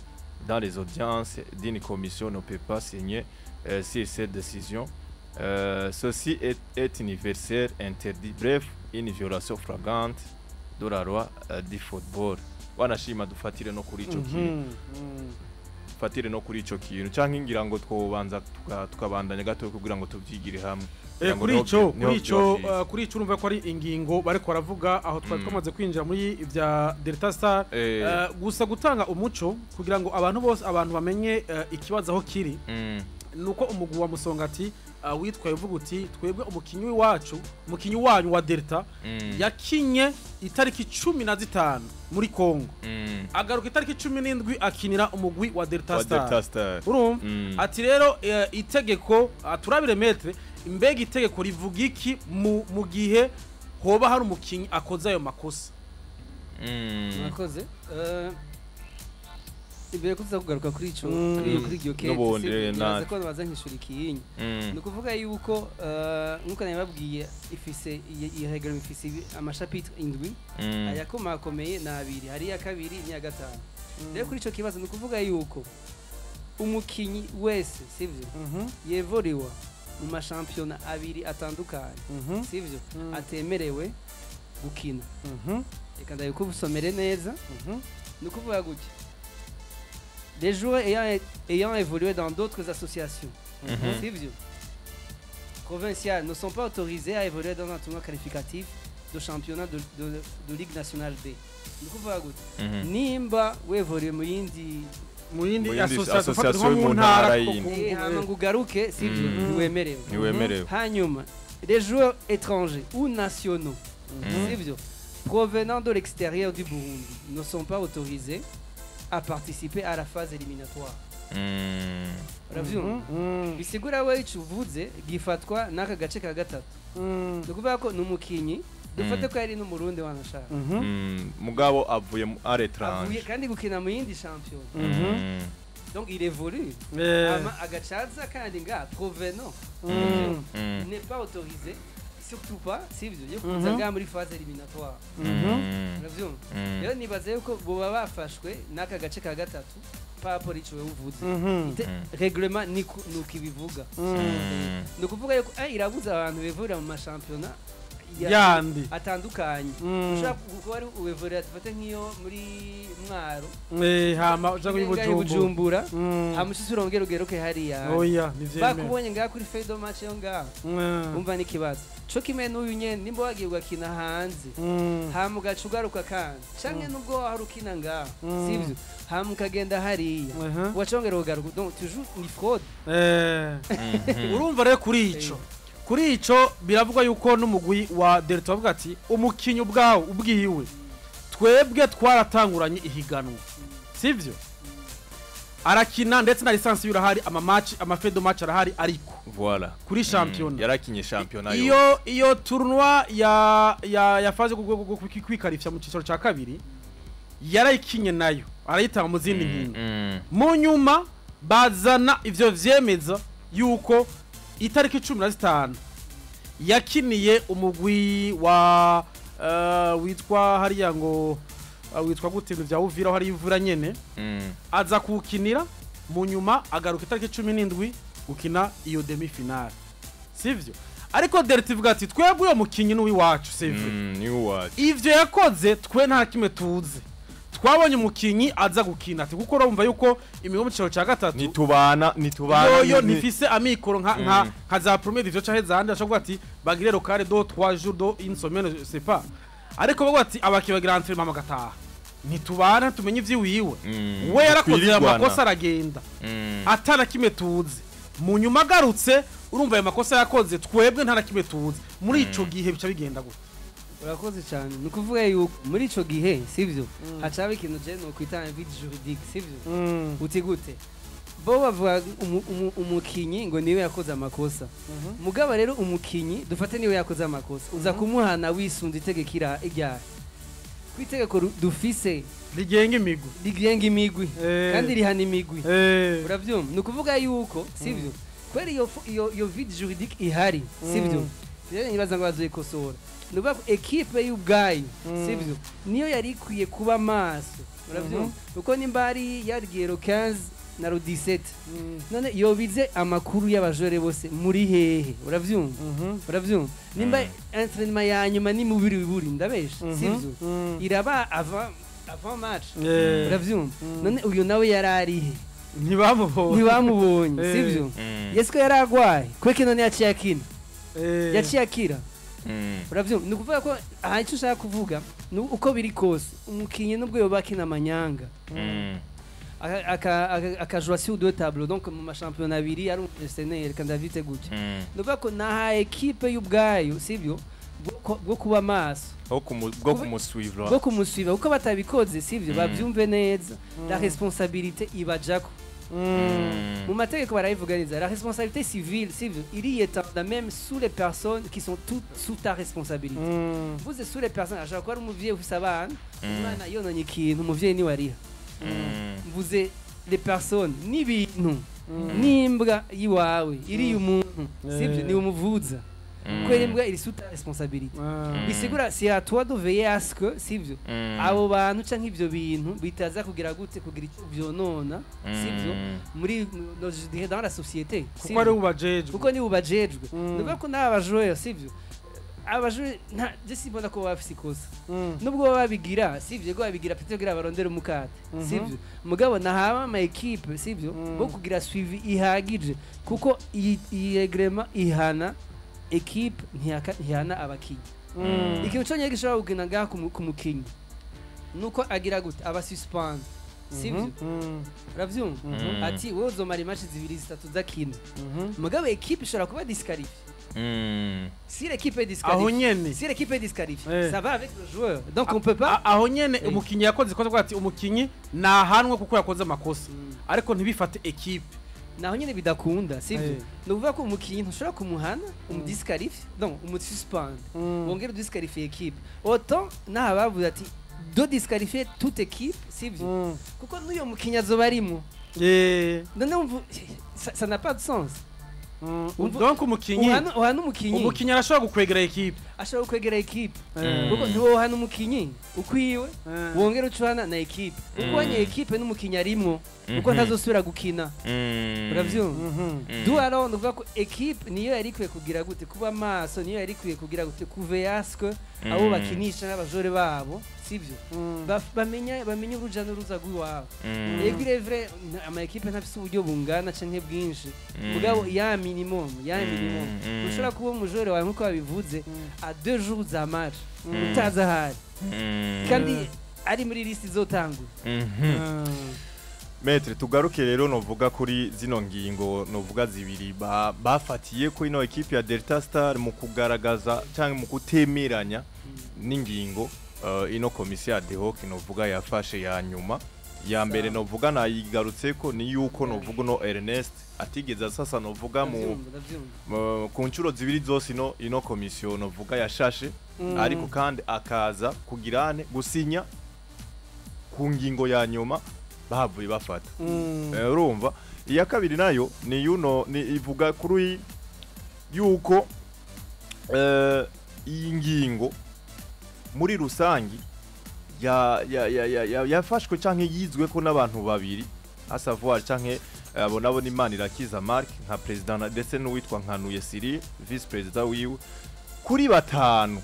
dans les audiences d'une commission ne peut pas signer sur cette décision. Ceci est universel, interdit, bref, une violation flagrante de la loi du football. Wanashima dufatire no kuri ico kintu, fatire no kuri ico kintu, canke ngira ngo twobanza tukabandanya gato kugira ngo tuvyigire hamwe.
Kuri ico kuri ico kuri ico urumva ko ari ingingo bariko baravuga aho twari twamaze kwinjira muri ivya Delta Star, gusa gutanga umuco kugira ngo abantu bose abantu bamenye ikibazo aho kiri, nuko umugwi wa Musongati witwaye uvuga uti twebwe umukinyi wacu, umukinyi wanyu wa Delta yakinye itariki 15 muri Kongo, agaruka itariki 17 akinira umugwi wa Delta Star. Urumva ati rero itegeko turabire metre, mbega itegeko rivuga iki mu gihe hoba hari umukinyi akoze ayo makosa?
Mwakoze. Imbere kuza kugaruka kuri ico kuri iryo kete nibaza ko baza nkishura ikinyi. Ni ukuvuga yuko nkuko nababwiye ifise iyi règlement ifise amachapitre 7, ayakomakomeye ni abiri, hari iya kabiri n'iya gatanu. Rero kuri ico kibazo ni ukuvuga yuko umukinyi wese, sivyo, yevoriwa mu mashampiyona abiri atandukanye, sivyo, atemerewe gukina. Reka ndabikubusomere neza. Ni ukuvuga gutya: les joueurs ayant évolué dans d'autres associations, sivyo, provinciales ne sont pas autorisés à évoluer dans un tournoi qualificatif de championnat de Ligue nationale B. Ni ukuvuga gutya: nimba wevoluye mu yindi
association mu ntara
yindi, hama ngo ugaruke, sivyo, ntiwemerewe.
Ntiwemerewe.
Hanyuma les joueurs étrangers ou nationaux, sivyo, provenant de l'extérieur du Burundi ne sont pas autorisés à participer à la phase éliminatoire. Uravyumva? Bisigura we ico uvuze gifatwa n'aka gace ka gatatu. Ni ukuvuga ko n'umukinyi dufate ko yari n'umurundi wanashaka,
mugabo avuye à l'étranger,
avuye kandi gukina mu yindi champion, donc il évolue, ama agacaza kandi nga provenant n'est pas autorisé, surtout pas sivyo, yo kuza nga muri phase éliminatoire. Uravyumva? Rero nibaza yuko boba bafashwe n'aka gace ka gatatu par rapport ico wewe uvuze. Règlement nuko ibivuga. Ni ukuvuga yuko irabuza abantu bevurira mu mashampiyona
yandi
atandukanye. Ushobora kuba ari uwevurira dufate nk'iyo muri Mwaro,
hama uja kuri
Bujumbura, hama ushitse urongera ugeruke hariya.
Oya, nivyemewe.
Bakubonye ngaha kuri Fedo match yo ngaha, umva n'ikibazo co kimwe n'uyu nyene, nimba wagiye ugakina hanze hama ugaca ugaruka kandi, canke nubwo wahora ukina ngaha, sivyo, hama ukagenda hariya wacongera ugaruka, donc toujours ni fraude.
Urumva rero kuri ico biravugwa yuko n'umugwi wa Delta bavuga ati umukinyi ubwawe ubwiwe twebwe twaratanguranye ihiganwa, sivyo, arakina ndetse na licence yurahari, ama match ama fedo match arahari, ariko
voilà
kuri championnat
yarakinye championnat yo
iyo tournoi ya phase yo kwikarifya mu cicaro ca kabiri yarayikinye nayo arayitanga mu zindi nkino. Mu nyuma bazana ivyo vyemeza yuko itariki 15 yakiniye umugwi wa witwa hariya ngo witwa gute vya Uvira hari ivura nyene, aza kukinira mu nyuma agaruka itariki 17 gukina iyo demi finale, sivyo? Ariko Delta ivuga ati twebwe uyo mukinyi n'uwi wacu, sivyo,
ni uwacu,
ivyo yakoze twe nta kimwe tuzi, twabonye umukinyi aza gukina ati kuko urumva yuko imigo mu cicaro ca gatatu
nitubana
yoyo nifise amikoro nka za premier division canke zandi, ashobora ati bagire locale do 3 jours do une semaine, je sais pas, ariko bavuga ati abakibagira entraînement bagataha, Ntitubana, tumenye ivy'iwiwe. We yarakoze amakosa aragenda atana kimwe tuzi. Mu nyuma agarutse, urumva ayo makosa yakoze twebwe nta na kimwe tuzi. Muri ico gihe bica bigenda gute?
Urakoze cyane. Ni ukuvuga yuko muri ico gihe, sivyo, haca haba ikintu je nokwita un vide juridique, sivyo? Uti gute? Bo bavuga umukinyi ngo niwe yakoze amakosa. Mugabo rero umukinyi, dufate niwe yakoze amakosa, uza kumuhana wisunze itegeko ira ku itegeko dufise
rigenga imigwi.
Rigenga imigwi kandi rihana imigwi. Uravyumva? Ni ukuvuga yuko, sivyo, kubera iyo vide juridique ihari, sivyo, rero nibaza ngo bazoyikosora. Ni ukuvuga ko ekipe y'ubwayo, sivyo, niyo yari ikwiye kuba maso. Uravyumva? Kuko nimba ari yarigiye le 15 na le 17, none yobize amakuru y'abajore bose muri hehe? Uravyumva? Uravyumva? Nimba entraînement ya nyuma ni mubiri buri, ndabesha, sivyo, iraba avant match. Uravyumva? None uyu nawe yari arihe?
Ntibamubonye.
Ntibamubonye, sivyo? Yesu ko yari agwaye, kweki none yaciye akina? Yaciye akira. Uravyumva? Ni ukuvuga ko aha icyo ushaka kuvuga ni uko biri kose, umukinyi nubwo yoba akina amanyanga, akajua sur deux tableaux, donc mu mashampiyona abiri ari umumercenaire, reka ndavyite gutya. Ni ukuvuga ko naha ekipe y'ubwayo, sivyo, bwo kuba maso
bwo kumusuivra.
Bwo kumusuiva, kuko batabikoze, sivyo, bavyumve neza, la responsabilité ibajako. Mu mategeko barabivuga neza, la responsabilité civile, sivyo, iri étendre même sous les personnes qui sont toutes sous ta responsabilité. Mvuze sous les personnes, ashobora kuba ari umuvyeyi ufise abana, umwana yononye ikintu, umuvyeyi niwe ariha. Mvuze les personnes n'ibintu, n'imbwa yiwawe iriye umuntu, sivyo, niwe umuvuza, kubera imbwa iri sous ta responsabilité. Bisigura c'est à toi de veiller à ce que, sivyo, abo bantu canke ivyo bintu bitaza kugira gute, kugira icyo vyonona, sivyo, muri no, je dirais dans la société.
Kuko ari ubajejwe.
Kuko ni ubajejwe. Ni ukuvuga ko n'aba bajoueur, sivyo, abajoueur nta je simbona ko baba bafise ikosa, nubwo baba babigira, sivyo, ko babigira peut-être kugira barondere umukate, sivyo. Mugabo nahaba ama équipe, sivyo, bo kugira suivi ihagije, kuko iyi règlement ihana équipe, ntihana abakinyi. Ikintu cyonyine gishobora kugenda ngaha ku mukinyi nuko agira gute, aba suspend, sivyo? Uravyumva? Ati wowe uzomara imatch zibiri zitatu zakina. Mugabo équipe ishobora kuba disqualifiée. Si l'équipe est disqualifiée,
Aho nyene.
si l'équipe est disqualifiée, ça va avec le joueur, donc on peut pas.
Aho nyene umukinyi yakoze ikosa, avuga ati umukinyi nahanwe kuko yakoze amakosa, ariko ntibifate ekipe.
Naho nyene bidakunda, sivyo? Ni ukuvuga ko umukinyi ntushobora kumuhana umudisqualifie, donc umususpend, wongere udisqualifie équipe. Autant naha bavuze ati de disqualifier toute équipe, sivyo, kuko n'uyo mukinyi azoba arimo. None wumva ça n'a pas de sens.
Donc umukinyi
Uhana umukinyi.
Umukinyi arashobora gukwegera ekipe.
Ashobora gukwegera équipe, kuko ntiwohana umukinyi ukwiwe, wongere ucuhana na équipe, kuko uhanye équipe n'umukinyi arimwo, kuko ntazosubira gukina. Uravyumva? Du alors nuvuga ko équipe niyo yari ikwiye kugira gute, kuba maso, niyo yari ikwiye kugira gute, kuveiller à ce que abo bakinisha n'abajore babo, sivyo, bamenya uruja n'uruza rw'iwabo. Yego, il est vrai, ama équipe ntafise uburyo bungana canke bwinshi, mugabo ya minimum ushobora kuba umujore wawe, nkuko babivuze, à 2 jours za match utazi ahari kandi ari muri liste izotangura.
Maître, tugaruke rero novuga kuri zino ngingo novuga zibiri bafatiye ko ino ekipe ya Delta Star mu kugaragaza cyangwa mu kutemeranya n'ingingo ino komisiyo ya ad hoc novuga yafashe ya nyuma. Ya mbere novuga nayigarutse ko ni yuko novuga no Ernest atigeze asasa novuga mu
Ndavyumva, ndavyumva.
Ku nshuro zibiri zose ino komisiyo novuga yashashe, ariko kandi akaza kugirane gusinya ku ngingo ya nyuma bahavuye bafata. Urumva iya kabiri nayo ni yuno, ni ivuga kuri yuko iyi ngingo muri rusangi ya yafashwe canke yizwe ko n'abantu babiri, à savoir canke abo nabo ni Manirakiza Mark nka president ndetse n'uwitwa Nkanuye Cyril, vice president wiwe, kuri batanu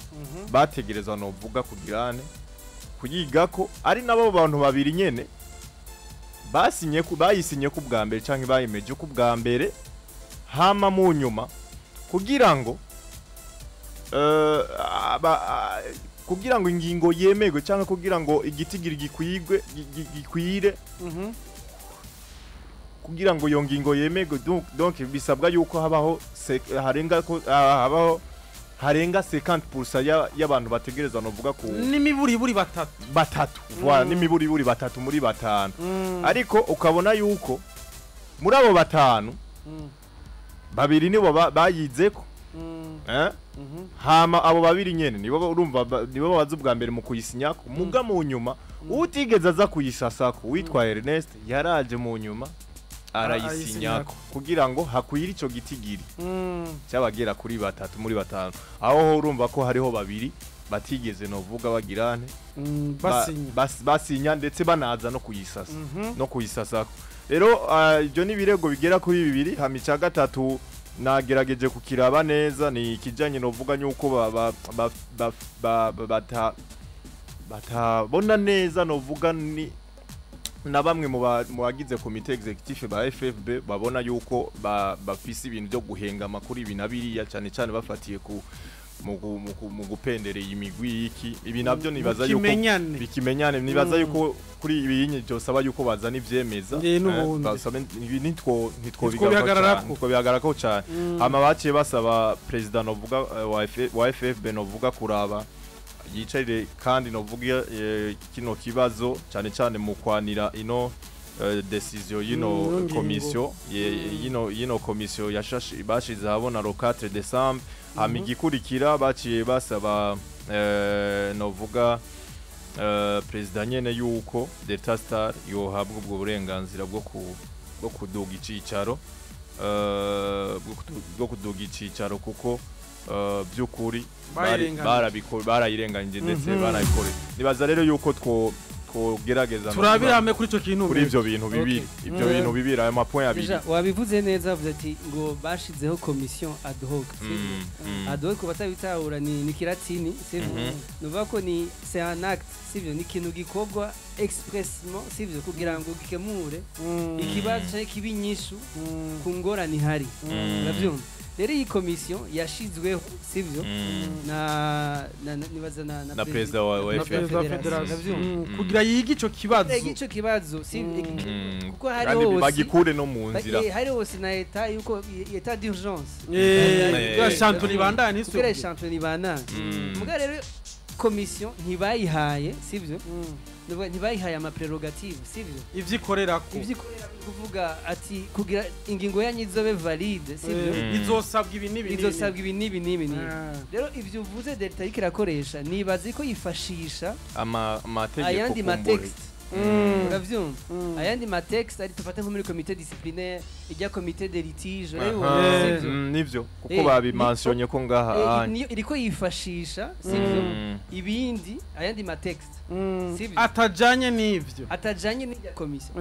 bategerezwa novuga kugirane kuyigako, ari nabo bantu babiri nyene basinye ku bayisinye ku bwa mbere canke bayemeje ku bwa mbere. Hama mu nyuma kugira ngo Kugira ngo ingingo yemegwe cyangwa kugira ngo igitigiri gikwigwe gikwire, kugira ngo iyo ngingo yemegwe, donc bisabwa yuko habaho harenga ko habaho harenga 50% y'abantu bategerezwa, novuga ku
n'imiburiburi batatu.
Batatu, voilà, n'imiburiburi batatu muri batanu. Ariko ukabona yuko muri abo batanu, babiri nibo bayizeko, eh? Hama abo babiri nyene nibo urumva nibo baza ubwa mbere mu kuyisinyako. Muga mu nyuma utigeze aza kuyisasako witwa Ernest yaraje mu nyuma arayisinyako kugira ngo hakwire ico gitigiri cyabagera kuri batatu muri batanu. Aho ho urumva ko hariho babiri batigeze, novuga, bagirane
basinya.
Basinya ndetse banaza no kuyisasa, no kuyisasako. Rero ibyo ni ibirego bigera kuri bibiri. Hama icya gatatu nagerageje kukiraba neza, ni ikijanye, novuga, yuko batabona neza, novuga, ni na bamwe mu bagize comité exécutif ba FFB babona yuko bafise ibintu byo guhengama kuri ibi na biriya, cyane cyane bafatiye ku mu gupendereye imigwi iki. Ibi nabyo nibaza yuko
kimenyane.
Bikimenyane. Nibaza yuko kuri ibi nyine byosaba yuko bazana ivyemeza.
N'ubundi.
Basaba ibi nitwo
Ntitwobihagararako.
Nitwobihagararako cyane. Hama baciye basaba president, novuga, wa FFB, novuga, kuraba yicarire kandi, novuga, kino kibazo, cyane cyane mu kwanira ino décision y'ino
Ino ngingo.
Commission yino commission yashashe bashize ahabona le 4 décembre. Hama igikurikira baciye basaba, novuga, president nyene yuko Delta Star yohabwa ubwo burenganzira bwo kuduga icicaro, bwo kuduga icicaro, kuko by'ukuri
Bayirenganije.
Barayirenganyije ndetse barayikore. Nibaza rero yuko twogerageza no
Turabira hamwe kuri ico kintu.
Kuri ivyo bintu bibiri, ivyo bintu bibiri, ayo ma points abiri.
Déjà wabivuze neza, wavuze ati ngo bashizeho commission ad hoc, sivyo?
Mm.
Ad hoc batabitahura ni kiratini, sivyo? Nuvuga ko ni c'est un acte, sivyo? Ni ikintu gikorwa expressement, sivyo, kugira ngo gikemure ikibazo canke kibe inyishu ku ngorane ihari. Uravyumva? Rero iyi commission yashizweho, sivyo, na nibaza na
Na perezida wa
na
FF.
perezida wa
Federation,
federation.
uravyumva?
Kugira yige ico kibazo.
Ico kibazo, sivyo? Kuko
Kandi
hariho
bagikure no mu nzira.
Hari hose na état yuko état d'urgence.
Kugira shampiyona ibandanye.
Kugira
ntisubiye.
Shampiyona ibandanye. Muga rero commission ntibayihaye, sivyo? Nuvuga ntibayihaye ama prérogatives, sivyo?
Ivyo ikorerako.
Ivyo ikorera, kuvuga ati kugira ingingo yanyu izobe valide, sivyo?
Izosabwa ibi n'ibi n'ibi.
Izosabwa ibi n'ibi n'ibi n'ibi.
Ah.
Rero ivyo uvuze Delta iriko irakoresha, nibaza ko yifashisha
amategeko
ayandi
kumbure.
Ma textes, uravyumva? Ayandi ma textes ari, tufate nko muri comité disciplinaire, ijya comité de litige, urabibona, sivyo?
Nivyo, kuko babimansiyonye ko ngaha anye.
Niyo iriko yifashisha, sivyo? Ibindi, ayandi ma textes, sivyo?
Atajanye n'ivyo.
Atajanye n'irya commission,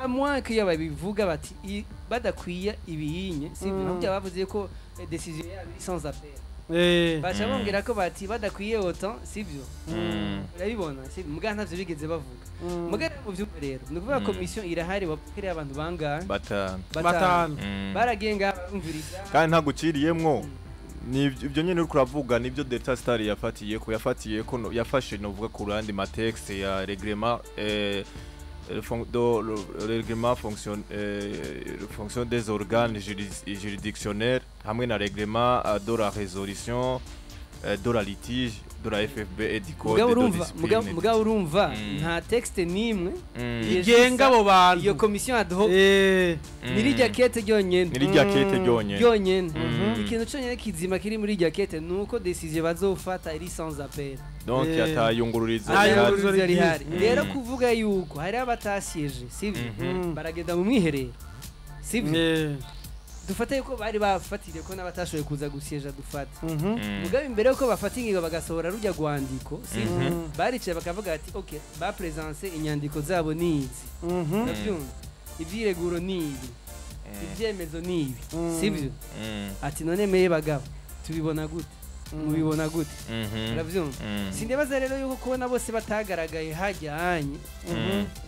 à moins que iyo babivuga bati badakwiye ibiyinye, sivyo? Burya bavuze ko décision yabo iri sans appel. Baca bongera ko bati badakwiye autant, sivyo? Urabibona, sivyo? Muga ntavyo bigeze bavuga. Muga mu vyumva rero ni ukuvuga commission irahari, wakereye abantu bangahe?
Batanu.
Batanu.
Baragiye ngaha barumviriza.
Kandi ntaguciriyemwo, ni ibyo nyene uriko uravuga, nibyo Delta Star yafatiye ko yafashe, novuga, ku yandi ma textes ya règlement le règlement fonction, fonction des organes juridictionnels hamwe na règlement de la résolution de la litige de la FFB et du code
Mugabo
de
urumva
discipline.
Mugabo urumva nta texte nimwe
igenga abo bantu.
Iyo commission ad hoc ni rirya kete ryonyene.
Ni rirya kete ryonyene.
Ryonyene. Ikintu cyonyine kizima kiri muri irya kete ni uko décision bazofata iri sans appel.
Donc atayungururizo
Nta
rihari.
yungururizo
Yungururizo rihari.
rihari.
Rero kuvuga yuko hari abatasieje, sivyo? Baragenda mu mwiherero, sivyo? Dufate yuko bari bafatiriye ko n'abatashoboye kuza gusieja, dufate. Mugabo imbere yuko bafata ingingo bagasohora rujya rwandiko, sivyo? Baricaye bakavuga ati ok, bapresense inyandiko zabo ni izi, urabyumva, ibyireguro ni ibi, ibyemezo ni ibi, sivyo? Ati none meye bagabo, tubibona gute, mubibona gute? Urabyumva? Sindibaza rero yuko kubona bose batagaragaye hajyanye,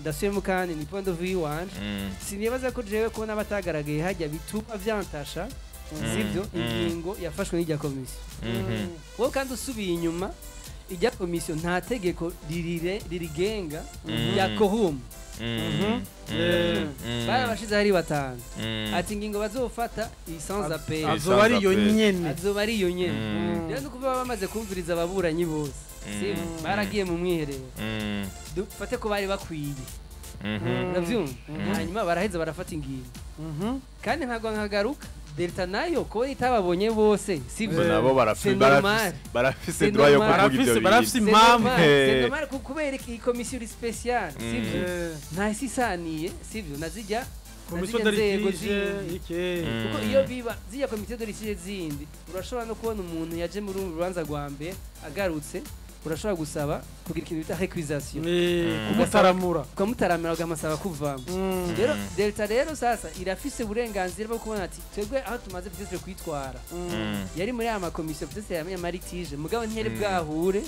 ndasubiyemo kandi ni point of view wanje, sinibaza ko jewe kubona batagaragaye hajya bituma vyantasha, sivyo, ingingo yafashwe n'irya komisiyo. Wowe kandi usubiye inyuma Ijya komisiyo nta tegeko ririre ririgenga ya quorum. Barabashize hari batanu, ati ingingo bazofata sans appel.
Azoba ari iyo nyene.
Azoba ari iyo nyene. Rero ni ukuvuga bamaze kumviriza ababuranyi bose, sibyo, baragiye mu mwiherero, dufate ko bari bakwiye, uravyumva, hanyuma baraheza barafata ingingo. Kandi ntabwo nkagaruka Delta nayo ko itababonye bose, sibyo.
Nabo
C'est normal.
barafise
C'est
droit yo
normal.
kuvuga ivyo
Barafise
bintu.
C'est
impamvu.
normal, c'est normal kubera iyi komisiyo iri spéciale, sibyo, nta isi isaniye, sibyo, na zijya
Komisiyo
na zirya nzego
de litige
zindi.
Iki.
Kuko iyo biba ziriya komite de litige zindi, urashobora no kubona umuntu yaje muri uru rubanza rwa mbere agarutse, urashobora gusaba kugira ikintu bita récusation.
Kumutaramura.
Ukamutaramira, ukamusaba kuvamo. Rero Delta rero sasa irafise uburenganzira bwo kubona ati twebwe aho tumaze peut-être kwitwara yari muri aya makomisiyo peut-être ya ma litige, mugabo ntiyari bwahure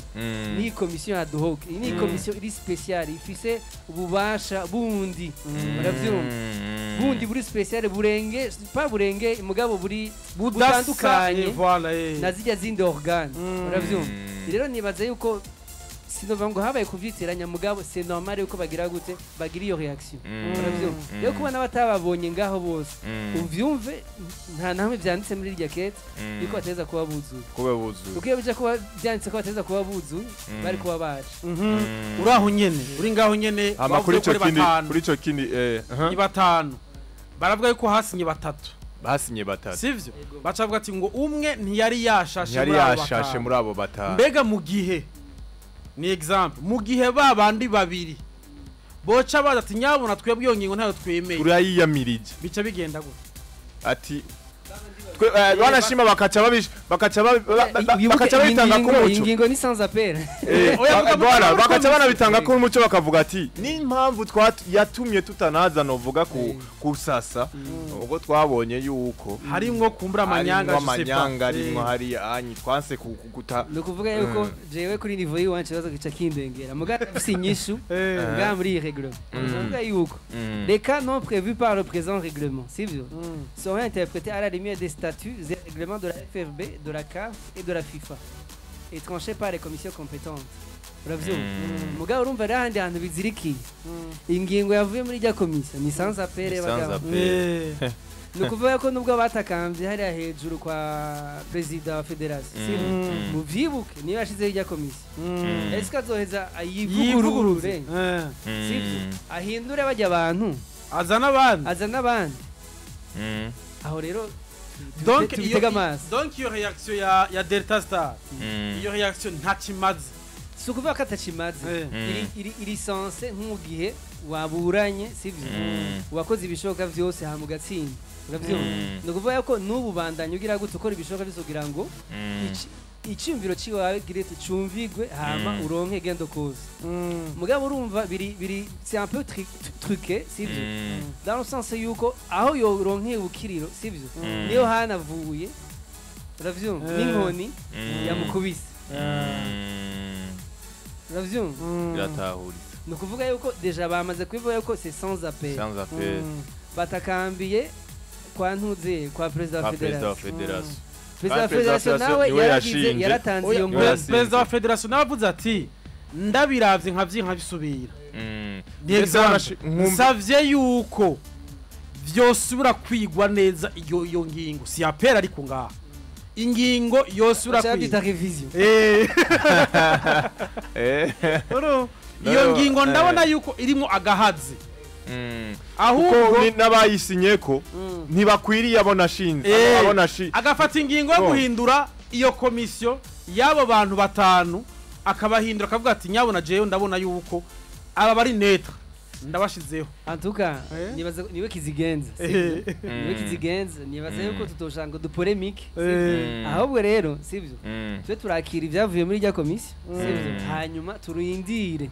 n'iyi komisiyo ad hoc. Iyi ni komisiyo iri spéciale, ifise ububasha bundi, uravyumva, bundi buri spéciale, burenge pa burenge, mugabo buri
budasa
butandukanye
voilà,
na zijya zindi organe, uravyumva. Rero nibaza yuko sinova ngo habaye kuvyitiranya, mugabo c'est normal yuko bagira gute, bagira iyo réaction, uravyumva. Rero kubona batababonye ngaho bose, uvyumve, nta namwe vyanditse muri irya kete yuko bateza kuba buzuye.
Kuba buzuye.
Kuko iyo bija kuba vyanditse ko bateza kuba buzuye, bari kuba baje.
Uri aho nyene, uri ngaho nyene.
Hama kuri
bavuze
ico
ko ari
kindi
batanu.
Kuri ico kindi
Ni batanu, baravuga yuko hasinye batatu.
Basinye batatu.
Sivyo?
Yego.
Baca bavuga ati ngo umwe ntiyari yashashe
ntiyari
muri abo
yashashe
batanu.
Muri abo batanu.
Mbega mu gihe ni exemple, mu gihe ba bandi babiri boca baza ati nyabona twebwe iyo ngingo ntayo twemeye,
turayiyamirije,
bica bigenda gute?
Ati twe banashima bakaca babish bakaca
Wibuke
bakaca
iyi
babitanga
ngingo-
ku
iyi
muco.
ngingo ni sans appel.
Oya,
Voilà,
vuga muri
bakaca
komisiyo.
banabitanga ku muco, bakavuga ati n'impamvu yatumye tutanaza novuga ku kusasa ubwo twabonye yuko
Harimwo kumbura amanyanga,
harimwo
je sais pas.
amanyanga, arimwo hari anyi twanse kuguta.
Ni ukuvuga yuko jewe kuri niveau y'iwanje ikibazo gica kindengera, mugabo mfise inyishu ngaha muri iyi règlement. Ni ukuvuga yuko les cas non prévus par le présent règlement, sivyo, seront interprétés à la lumière des statuts et règlements de la FFB, de la CAF et de la FIFA et tranchés par les commissions compétentes, uravyumva. Mugabo urumva rero ahandi hantu bizirikiye, ingingo yavuye muri rya komisiyo ni sans appel.
Ni sans
Bagabo,
appel.
Ni ukuvuga ko nubwo batakambye hariya hejuru kwa perezida wa fédération, sivyo, muvyibuke niyo yashizeho irya komisiyo, ese azoheza
yivuguruze,
ayivugurure, sivyo, ahindure bajya abantu,
azana abandi,
azana abandi? Aho rero
Donc
tubitega amaso.
Donc iyo réaction ya Delta Star, iyo réaction ntakimaze.
Si ukuvuga ko atakimaze. Iri censé nk'ugihe waburanye, sivyo, wakoze ibishoboka vyose hama ugatsinda, uravyumva. Ni ukuvuga ko n'ubu bandanya ugira gute, ukora ibishoboka vyose kugira ngo iciyumviro ciwawe girete cumvigwe, hama uronke gain de cause. Mugabo urumva biri c'est un peu truqué, sivyo, dans le sens yuko aho yoronkeye ubukiriro, sivyo, niyo hanavuye, uravyumva, n'inkoni yamukubise, uravyumva.
Biratahuritse.
Ni ukuvuga yuko déjà bamaze kubivuga yuko c'est sans appel.
Sans appel.
Batakambiye kwa ntuze, kwa perezida wa
kwa perezida wa
fédération.
fédération.
Perezida wa
Kandi perezida wa
fédération
fédération
nawe
niwe
yaragize
yashinze.
yaratanze
Oya,
iyo
niwe
nkuru.
yashinze.
Perezida wa fédération nawe avuze ati ndabiravye nkavyi nkabisubira. Ni
Ndetse
exemple.
Nsavye
Nsavye yuko vyosubira kwigwa neza iyo ngingo, si appel, ariko ngaha ingingo yosubira
Baca babyita
kwigwa.
révision.
Iyo
No,
ngingo ndabona yuko irimo agahazi.
Kuko
Ahubwo
n'abayisinyeko ntibakwiriye abo nashinze, abo nashi
agafata ingingo yo
No.
guhindura iyo komisiyo y'abo bantu batanu, akabahindura, akavuga ati nyabona jewe ndabona yuko aba bari neutre, ndabashizeho.
En tout cas, nibaza niwe kizigenza, sivyo? Niwe kizigenza. Nibaza yuko tutoshaka ngo du polémique, ahubwo rero, sivyo, tube turakira ibyavuye muri rya komisiyo, sivyo, hanyuma turindire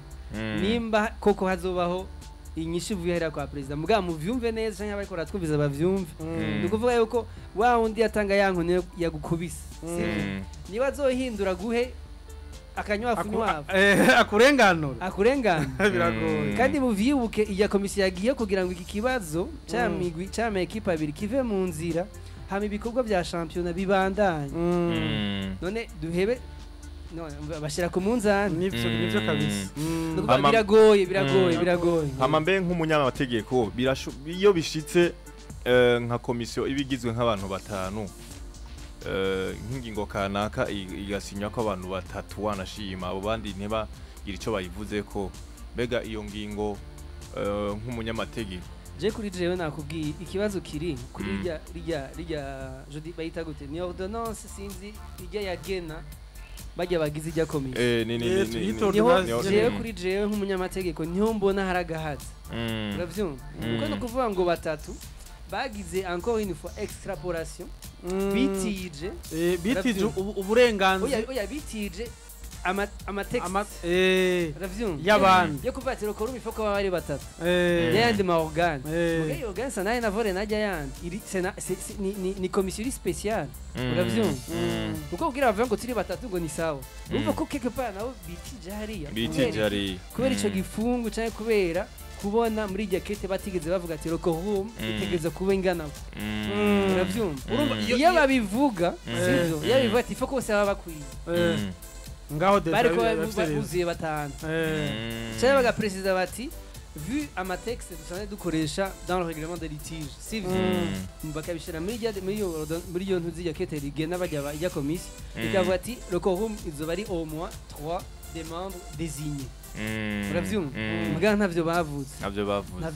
nimba koko hazobaho inyishu ivuye hariya kwa perezida. Mugabo muvyumve neza, canke abariko baratwumviza bavyumve, ni ukuvuga yuko wa wundi yatanga ya nkoni yagukubise, sivyo, niba azohindura guhe akanywafu nywafu,
akurenganura,
akurengana.
Biragoye.
Kandi muvyibuke, iya komisiyo yagiye kugira ngo iki kibazo c'amigwi c'ama équipe abiri kive mu nzira, hama ibikorwa vya shampiyona bibandanye. None duhebe No, bashira ku munzani.
Nivyo kabisa.
Biragoye biragoye biragoye.
Hama mbe nk'umunyamategeko iyo bishitse nka komisiyo ibigizwe nk'abantu batanu nk'ingingo kanaka igasinywa ko abantu batatu wanashima abo bandi ntibagira ico bayivuze ko mbega iyo ngingo nk'umunyamategeko
je kuri jewe nakubwiye ikibazo kiri kuri rya jodi bayita gute ni ordonnance sinzi ijya yagena bajya bagize ijya komisiyo ni jewe kuri jewe nk'umunyamategeko niho mbona haragahaza uravyumva kuko no kuvuga ngo batatu bagize encore une fois extrapolation bitije
bitije uburenganzira
oya bitije ama texte uravyumva
y'abandi
yo kuvatira ko rumi foko bari batatu yandi ma organe mugaye organe sana na vore najya yandi iri ni commission spéciale uravyumva kuko kugira bavuga ngo turi batatu ngo ni sawa urumva ko quelque part nabo bitije hariya kubera ico gifungu canke kubera kubona muri irya kete batigeze bavuga ati le quorum itegeza kuba ingana uravyumva iyo babivuga sivyo iyo bivuga ati foko bose baba bakwiye
ngaho
bariko buzuye batanu cyangwa bagapresiza bati vu ama texte dusanzwe dukoresha dans le règlement de litige sivyo bakabishira muri iyo ntuzi ya kete rigena bajya ijya komisiyo ikavuga ati le quorum izoba ari au moins 3 des membres désignés uravyumva muga ntavyo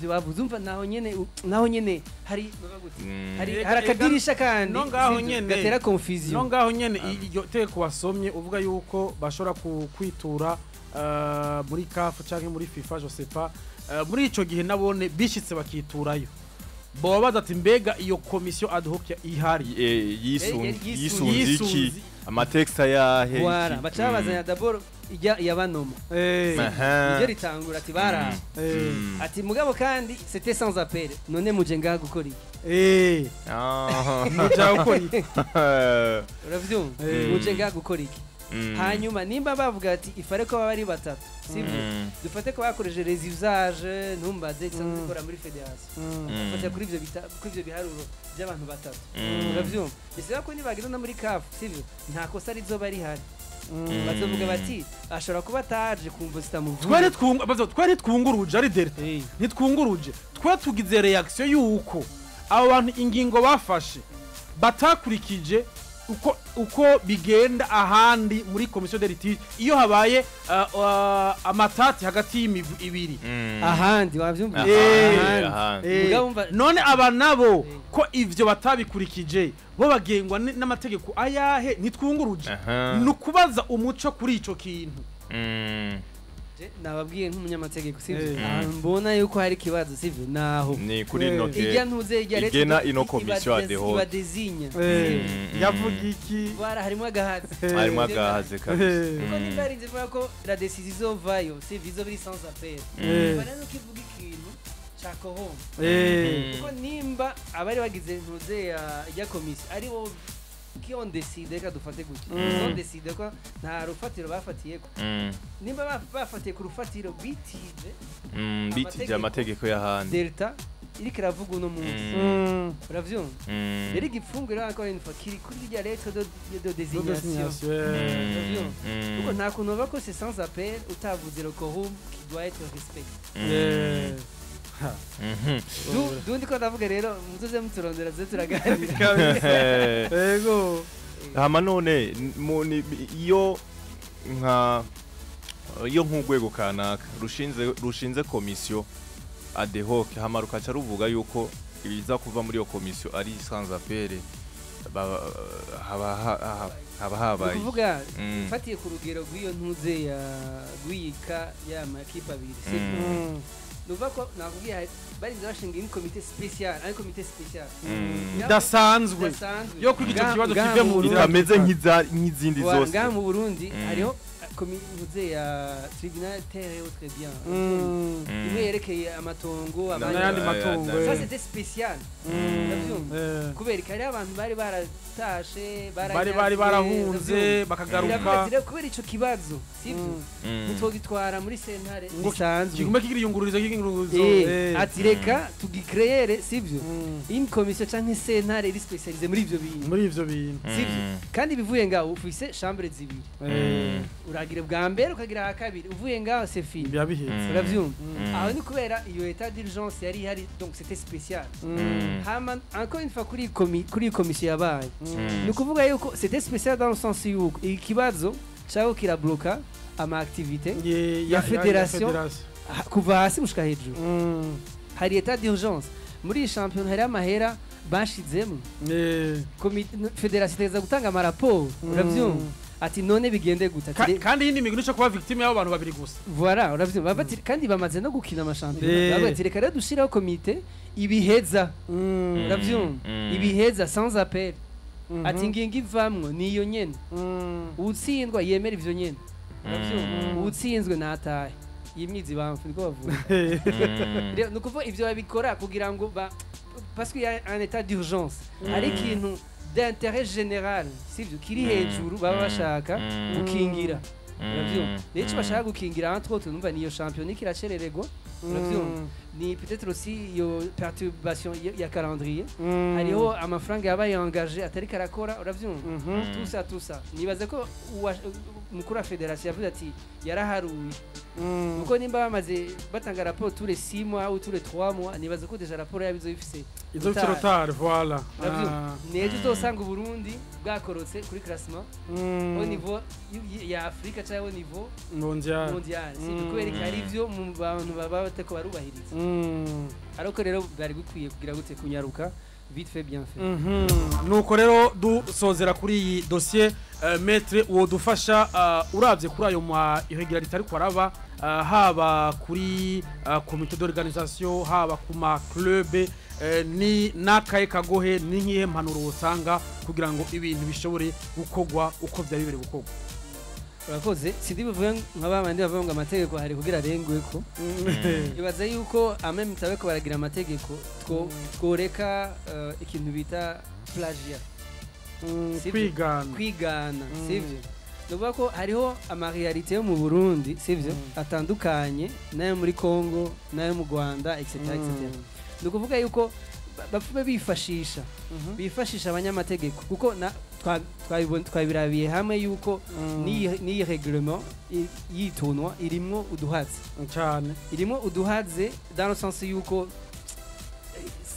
bavuze umva naho nyene hari hari harakadirisha kandi
no ngaho nyene
gatera confusion
no ngaho nyene iryo teko wasomye uvuga yuko bashobora kwitura muri CAF canke muri FIFA je sais pas muri ico gihe nabone bishitse bakiturayo bobaza ati mbega iyo commission ad hoc ihari
yisunze iki amatexte yahe
voilà baca bazanya d'abord ijya yabanoma ijya ritangura ati bara ati mugabo kandi c'était sans appel none muje ngaha gukora iki
muja gukora iki
uravyumva muje ngaha gukora iki hanyuma nimba bavuga ati ifare ko baba ari batatu sivyo dufate ko bakoreje les usages ntumbaze cyangwa dukora muri fédération dufate kuri ivyo kuri ivyo biharuro by'abantu batatu uravyumva bisaba ko nibagira no muri CAF sivyo nta kosa rizoba rihari bazovuga bati ashobora kuba ataje kumva zitamuvuga
twari twunguruje ari delta ntitwunguruje twatugize reaction yuko abo bantu ingingo bafashe batakurikije uko bigenda ahandi muri commission de litige iyo habaye amatati hagati y'imigwi ibiri
ahandi wavyumva
none aba nabo ko ivyo batabikurikije bo bagengwa n'amategeko ayahe ntitwunguruje nukubaza umuco kuri ico kintu
nababwiye nk'umunyamategeko sivyo mbona yuko hari kibazo sivyo naho
ni kuri note
ijya ntuze ijya leta
igena ino commission ad hoc
badezinya
yavuga iki
bara harimo
agahaze kabisa
kuko nimba ari nzivuga ko la décision izovayo sivyo izo biri sans appel bara nuko ivuga ikintu ca quorum kuko nimba abari bagize ntuze ya commission ari bo qui ont décidé ka dufate gutya ils ont décidé ko nta rufatiro bafatiye ko nimba bafatiye ku rufatiro bitije
bitije amategeko y'ahandi
delta iriko iravuga uno munsi uravyumva rero igipfungu rero encore une fois kiri kuri rya lettre de désignation uravyumva kuko nta kuntu bava ko c'est sans appel utavuze le quorum qui doit être respecté Dundi ko ndavuga rero muzoze muturondera ze turaganira
yego
hama none iyo nka iyo nk'urwego kanaka rushinze komisiyo ad hoc hama rukaca ruvuga yuko ibiza kuva muri iyo komisiyo ari sans appel haba habaye
kuvuga mfatiye ku rugero rw'iyo ntuze ya rwiyika ya makipe abiri sibyo nuva ko nakubwiye barinze bashinga une comité spéciale un comité spécial
idasanzwe yo kwiga ico kibazo kive mu
itameze nk'izindi zose
ngaha mu Burundi hariho komite ya tribunal terre et autres biens, imwe yerekeye amatongo,
n'ayandi matungo.
Ça c'était spécial, uravyumva? Kubera ko hariho abantu bari baratashe,
bari barahunze bakagaruka.
Kubera ico kibazo, sivyo, ntitwogitwara muri sentare bisanzwe,
kigume kigira iyungururizo, kigingururizo.
Ati reka tugicréere, sivyo, une commission canke sentare iri spécialisée muri ivyo bintu.
Muri ivyo bintu.
Sivyo? Kandi bivuye ngaho ufise chambre zibiri, uragira bwa mbere, ukagira aha kabiri, uvuye ngaho c'est fini.
Biba bihetse.
Uravyumva? Aho ni kubera iyo état d'urgence yari ihari, donc c'était spécial. Hama encore une fois kuri iyi commission yabaye, ni ukuvuga yuko c'était spécial dans le sens yuko ikibazo cyaho kirabloka ama activité ya fédération. Kuva hasi gushika hejuru. Hari état d'urgence muri iyi championnat, hari amahera bashizemo, fédération itegeza gutanga amaraporo, uravyumva? Ati none bigende gute? Ati
Kandi yindi migwi nico kuba victime y'abo bantu babiri gusa.
Voilà, uravyumva? Bati kandi bamaze no gukina amashampiyona. Bavuga ati reka rero dushiraho komite ibiheza, uravyumva, ibiheza sans appel. Ati ngingo ivamwo niyo nyene, uwutsindwa yemera ivyo nyene, uravyumva? Uwutsinzwe natahe yimizi bamfu, niko bavuga. Rero ni ukuvuga ivyo babikora kugira ngo ba parce qu'il y a un état d'urgence, hari ikintu d'intérêt général, sivyo, kiri hejuru baba bashaka gukingira, uravyumva? Rero ico bashaka gukingira, entre autres, numva niyo championnat kiracerererwa, uravyumva? Ni peut-être aussi iyo perturbation ya calendrier, hariho amafaranga yabaye engagé atariko arakora, uravyumva? Tout ça, tout ça, nibaza ko umukuru wa fédération yavuze ati yaraharuye, kuko nimba bamaze batanga rapport tous les 6 mois ou tous les 3 mois, nibaza ko déjà rapport yabo izoba ifise
Izo bifite retard, voilà.
Uravyumva? Nejo uzosanga Uburundi bwakorotse kuri classement au niveau ya Afrika cyangwa au niveau
mondial.
Mondial, si kubera ko hari ivyo mu bantu baba batako barubahiriza. Ariko rero bwari bukwiye kugira gute? Kunyaruka, vite fait bien fait.
Nuko rero dusozera kuri iyi dossier, maître wodufasha, uravye kuri ayo ma irrégularité ariko araba, haba kuri comité d'organisation, haba ku ma club, ni nakaye kagohe, ni nkihe mpanuro wotanga kugira ngo ibintu bishobore gukorwa uko vyari bibere gukorwa?
Urakoze. Sindi buvuge nka babandi bavuga ngo amategeko hari kugira arengweko. Ibaza yuko amwe mutabeko baragira amategeko, tworeka ikintu bita plagiat. Sivyo?
Kwigana.
Kwigana, sivyo? Ni ukuvuga ko hariho amaréalité yo mu Burundi, sivyo, atandukanye n'ayo muri Congo, n'ayo mu Rwanda, etc etc. Ni ukuvuga yuko bapfume bifashisha abanyamategeko, kuko twabirabiye hamwe yuko n'iyi règlement yitonwa irimwo uduhatse.
Cyane.
Irimwo uduhatse dans le sens yuko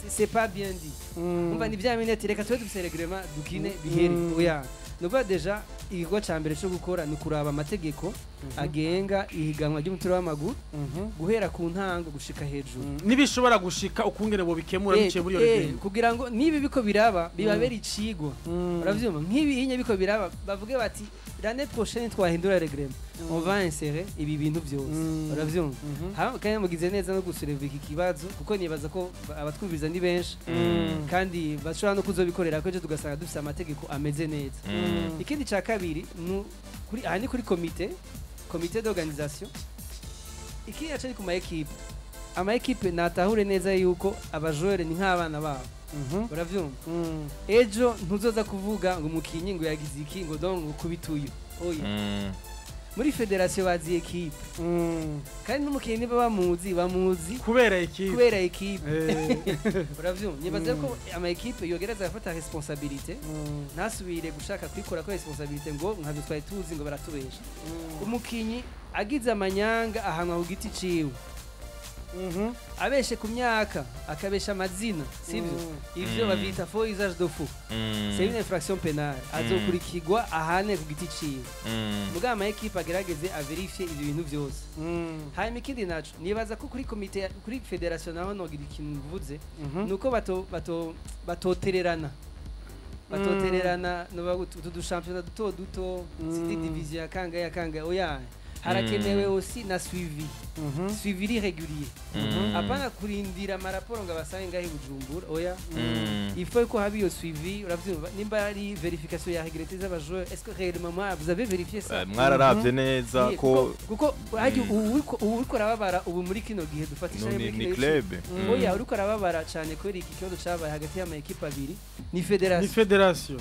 c'est pas bien dit. Umva, ni bya minete, reka tube dufise règlement dukine bihere. Oya, ni ukuvuga déjà igikorwa ca mbere co gukora ni kuraba amategeko agenga ihiganwa ry'umupira w'amaguru guhera ku ntango gushika hejuru.
Nibishobora gushika ukungene bobikemura biciye muri iyo règlement.
Kugira ngo nibi biko biraba bibabera icigwa, uravyumva? Nk'ibi hinye biko biraba, bavuge bati l'année prochaine twahindura règlement, on va insérer ibi bintu byose, uravyumva? Kandi mugize neza no gusureva iki kibazo, kuko nibaza ko abatwumviriza ni benshi kandi bashobora no kuzobikorera ko ejo tugasanga dufise amategeko ameze neza. Ikindi ca kabiri kuri aha ni kuri comité d'organisation. Ikindi naco ni ku ma équipe. Ama équipe natahure neza yuko abajoueur ni nk'abana babo, uravyumva? Ejo ntuzoza kuvuga ngo umukinyi ngo yagize iki, ngo donc ngo kubita uyu, oya. Muri fédération bazi équipe, kandi n'umukinyi niba bamuzi
kubera iki?
Kubera équipe, uravyumva? Nibaza ko ama équipe yogereza agafata responsabilité, ntasubire gushaka kwikora ko responsabilité ngo nkavyo twari tuzi, ngo baratubesha. Umukinyi agize amanyanga ahanwa ku giti ciwe. Abeshe ku myaka, akabesha amazina, sivyo? Ivyo bavyita faux, usage de faux. C'est une infraction pénale, azokurikirwa ahane ku giti ciwe. Mugabo ama équipe agerageze avérifie ivyo bintu vyose. Hanyuma ikindi naco, nibaza ko kuri komite, kuri fédération naho nogira ikintu mvuze, nuko bato bato batotererana, noba utu dushampiyona duto duto, sindi division ya kangahe ya kangahe, oya. Harakenewe aussi na suivi, suivi régulier, apana kurindira amaraporo ngo abasange ngahe Bujumbura, oya. Il faut ko haba iyo suivi, uravyumva, nimba ari vérification ya régularité z'aba joueurs, est-ce que réellement moi vous avez vérifié ça?
Mwararavye neza ko
Kuko hajya ubu uriko arababara ubu muri kino gihe dufatisha
no,
muri
ni
kino
club.
Oya, uriko arababara cyane kubera iki kibazo cabaye hagati y'ama équipe abiri ni
Ni
fédération.
Fédération.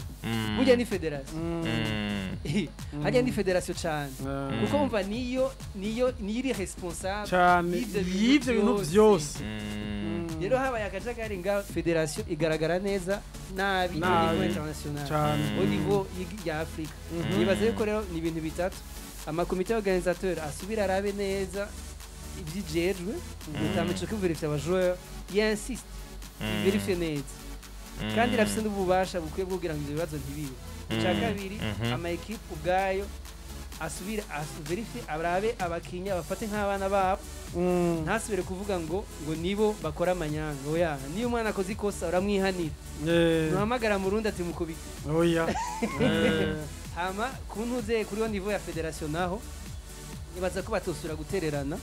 Burya ni fédération, hajya ni fédération cyane, kuko umva niyo iri responsable
cyane
y'ivyo bintu
y'ivyo bintu
vyose.
Vyose.
Rero habaye akajagari nga fédération igaragara neza nabi au
Nabi.
niveau international, au niveau ya Afrika. Nibaza yuko rero ni ibintu bitatu: amakomite organisateur asubira arabe neza ivyijejwe, notamment ico kuvérifia aba joueurs, yinsiste vérifie neza, kandi irafise n'ububasha bukwiye bwo kugira ngo ivyo bibazo ntibibe. Icya kabiri, ama équipe ubwayo asubire vérifie, arabe abakinya, abafate nk'abana babo, ntasubire kuvuga ngo nibo bakora amanyanga. Oya, niyo umwana akoze ikosa uramwihanira, ntuhamagara mu rundi ati mukubite.
Oya.
Hama kuntuze kuri yo niveau ya fédération naho nibaza ko batosubira gutererana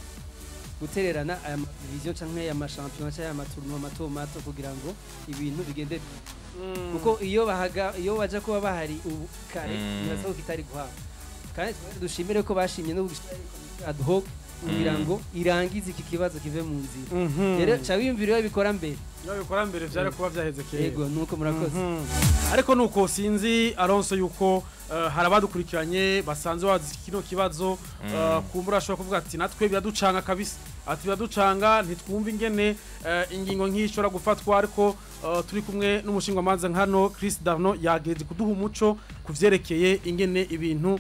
aya division canke aya ma championnat canke aya ma tournoi mato mato kugira ngo ibintu bigende, kuko iyo bahaga, iyo baja kuba bahari ubu kare, nibaza ko kitari guhabwa. Kandi dushimire ko bashimye no gushyira ad hoc kugira ngo irangize iki kibazo kive mu nzira. Rero ca wiyumvira iyo bikora mbere.
Iyo bikora mbere vyari kuba vyaheze kera.
Yego, nuko, murakoze.
Ariko nuko sinzi Alonso yuko hari abadukurikiranye basanzwe bazi kino kibazo, kumbura ashobora kuvuga ati natwe biraducanga kabisa, ati biraducanga, ntitwumva ingene ingingo nk'iyi ishobora gufatwa. Ariko turi kumwe n'umushingwamanza nkano Chris Darno, yagejeje kuduha umuco kuvyerekeye ingene ibintu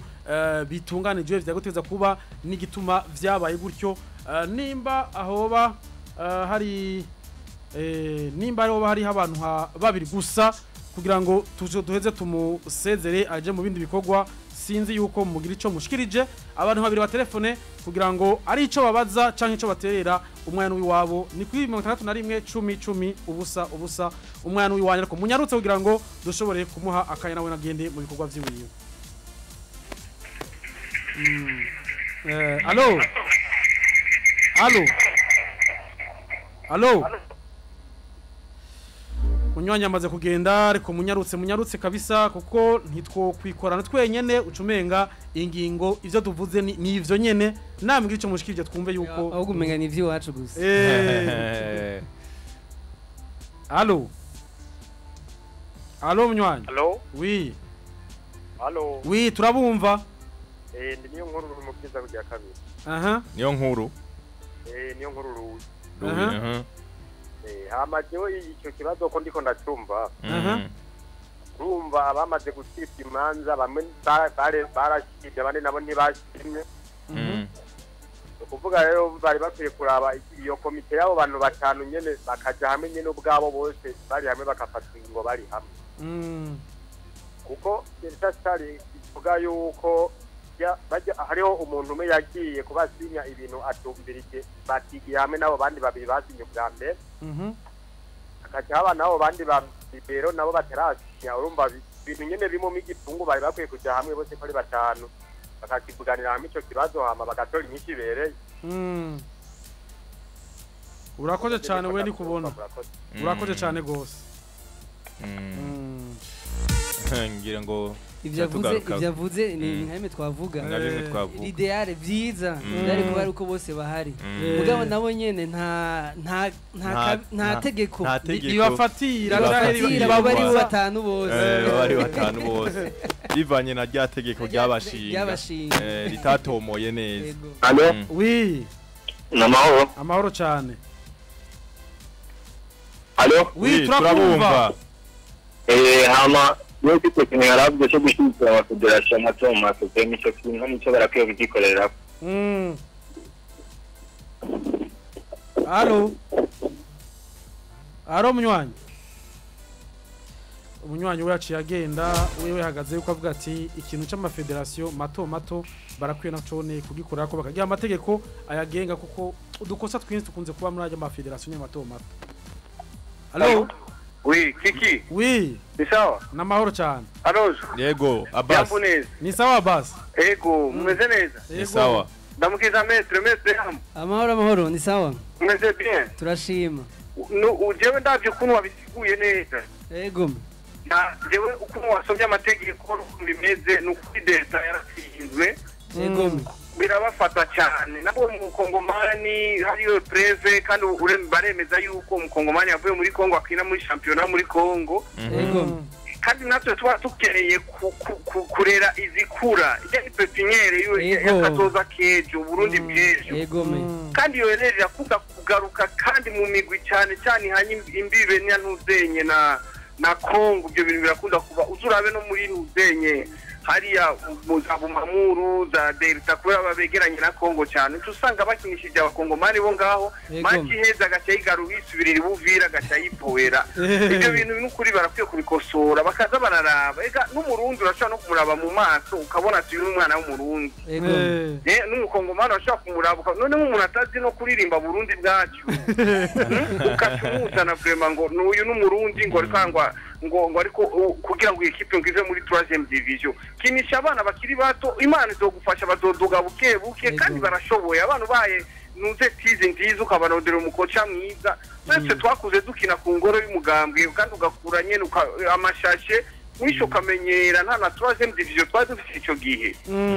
bitunganijwe vyaguteza kuba n'igituma vyabaye gutyo. Nimba ahoba hari nimba ariho hariho abantu babiri gusa kugira ngo tuje duheze tumusezere aje mu bindi bikorwa, sinzi yuko mugira ico mushikirije. Abantu babiri ba telefone kugira ngo ari ico babaza canke ico baterera, umwana w'iwabo ni kuri 61 10 10 0 0, umwana w'iwanyu, ariko munyarutse kugira ngo dushobore kumuha akanya nawe nagende mu bikorwa vyiwiwe. Allo, allo, allo! Munywanyi amaze kugenda, ariko munyarutse, munyarutse kabisa, kuko ntitwokwikorana twenyene, ucumenga ingingo ivyo tuvuze ni ivyo nyene. Namwe ico mushikirije twumve yuko
Ahubwo umenga ni ivy'iwacu gusa.
Allo, allo, munywanyi.
Allo?
Oui.
Allo?
Oui, turabumva.
Ndi niyo nkuru mu bwiza bwa kabiri.
Niyo nkuru.
Niyo nkuru ruwi.
Rubi, aha.
Hama jewe icyo kibazo ko ndiko ndacumva. Urumva abamaze gucibwa imanza bamwe barashimye, abandi nabo ntibashimye. Ni ukuvuga rero bari bakwiye kuraba iyo komite y'abo bantu batanu nyene, bakaja hamwe nyene ubwabo bose bari hamwe, bagafata ingingo bari hamwe. Kuko Sitari ivuga yuko hariho umuntu umwe yagiye kubasinya ibintu atumvirije, batigiye hamwe n'abo bandi babiri basinye ubwa mbere, hakaca haba n'abo bandi babiri rero nabo batarasinya. Urumva ibintu nyene bimwe igipfungu, bari bakwiye kuja hamwe bose ko ari batanu, bakakivuganira hamwe ico kibazo, hama bagatora inyishu ibereye.
Urakoze cyane, we ni kubona.
Murakoze.
Urakoze cyane gose.
Ngira ngo
Ivyo avuze
tugaruka.
Ivyo avuze ni nka bimwe twavuga.
Nka bimwe twavuga.
L'idéal, vyiza byari kuba ari uko bose bahari, mugabo nabo nyene nta nta tegeko
nta tegeko
ibafatira.
Ibafatira baba ari bo
ibabuza.
Batanu bose.
Baba ari batanu bose bivanye na rya tegeko ryabashinga
ryabashinga.
Ritatomoye neza.
Yego.
Allo?
Oui.
Ni amahoro.
Amahoro cyane.
Allo?
Oui.
Oui,
Turakumva.
Hama niyo ufite ikintu yaravuze cyo gushyigikira amafederasiyo mato mato, icyo kintu nicyo barakwiye kugikorera.
Allo, allo, munywanyi, umunywanyi we yaciye agenda. Wewe yahagaze yuko avuga ati ikintu c'amafederasiyo mato mato barakwiye nacone kugikorera ko bakagira amategeko ayagenga, kuko udukosa twinshi tukunze kuba muri ajya mafederasiyo nyene mato mato. Allo?
Oui, Kiki,
Oui.
Ni sawa?
Namahoro cyane.
Alonso,
Yego, Abbas.
jambo neza.
Ni sawa, Abbas.
Ego, mumeze neza?
Ni sawa.
Ndamukiza maître Ham.
Amahoro amahoro, ni sawa.
Meze bien.
Turashima.
No, jewe ndavyo ukuntu wabisiguye neza.
Ego.
Na jewe ukuntu wasomye amategeko ukuntu bimeze n'ukuri Delta yaratsinzwe.
Ego.
Birabafata cyane. Nabo umukongomani hariyo preve kandi baremeza yuko umukongomani yavuye muri Kongo akina muri championnat muri Kongo.
Ego.
Kandi natwe tuba tukeneye kurera izikura ijya pepiniere y'akazoza kejo Burundi bw'ejo. Kandi iyo rero irakunda kugaruka kandi mu migwi cyane cyane ihanye imbibe niya ntuzenye na Kongo, ibyo bintu birakunda kuba uzurabe no muri ntuzenye hariya mu za Bumamuru za Delta kubera babegeranye na Kongo cyane usanga bakinishije abakongomani bo ngaho maki heza agaca yigaru yisubirira ibuvira agaca yipoera. Ibyo bintu n'ukuri barakwiye kubikosora bakaza bararaba. Ega n'umurundi urashobora no kumuraba mu maso ukabona ati uyu n'umwana w'umurundi, n'umukongomani urashobora kumuraba none nk'umuntu atazi no kuririmba Burundi bwacu ukacumuzana vraiment ngo n'uyu n'umurundi ngo ariko ngo ariko kugira ngo equipe ngive muri 3ème division kinisha abana bakiri bato, Imana izogufasha bazoduga buke buke kandi barashoboye. Abantu baye nuze tize nziza ukabarondera umukoca mwiza. Twese twakuze dukina ku ngoro y'umugambwe kandi ugakura nyene amashashe mwisho kamenyera nta na 3ème division twari dufite ico gihe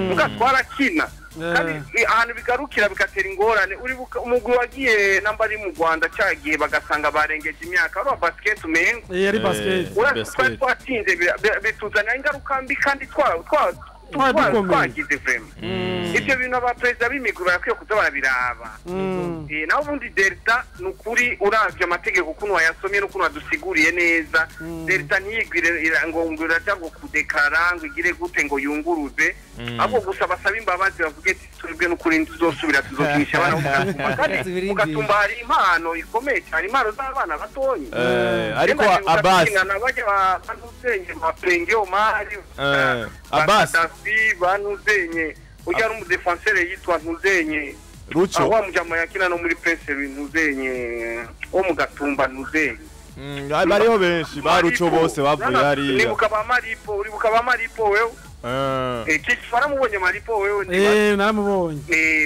muga twarakina kandi ahantu bigarukira bigatera ingorane. Uri umugwi wagiye namba ari mu Rwanda cyagiye bagasanga barengeje imyaka ari basket umengo
yari basket
twatsinze bituzana ingaruka mbi kandi twagize vraiment. Ibyo bintu aba president b'imigwi barakwiye kuza barabiraba. Naho ubundi Delta nukuri uravye amategeko ukuntu wayasomye n'ukuntu wadusiguriye neza, Delta ntiyigwire ngo iraja ngo kudekara ngo igire gute ngo yunguruze, ahubwo gusa basaba imbabazi bavuge ati twebwe n'ukuri tuzosubira tuzokinisha abana bo mu Gatumba. Kandi mu Gatumba hari impano ikomeye cyane, impano z'abana batoyi.
Ariko Abbas
bajya bantuzenye ba Omar
Abbas
bantuzenye ujya ari umudefenseur yitwa Ntuzenye
Rucho
wa mujama yakina no muri Prince Ntuzenye wo mu Gatumba Ntuzenye.
Bariho benshi ba Rucho bose bavuye hariya.
Nibuka ba Maripo, uribuka ba Maripo wewe? Kiki waramubonye Maripo wewe?
Naramubonye.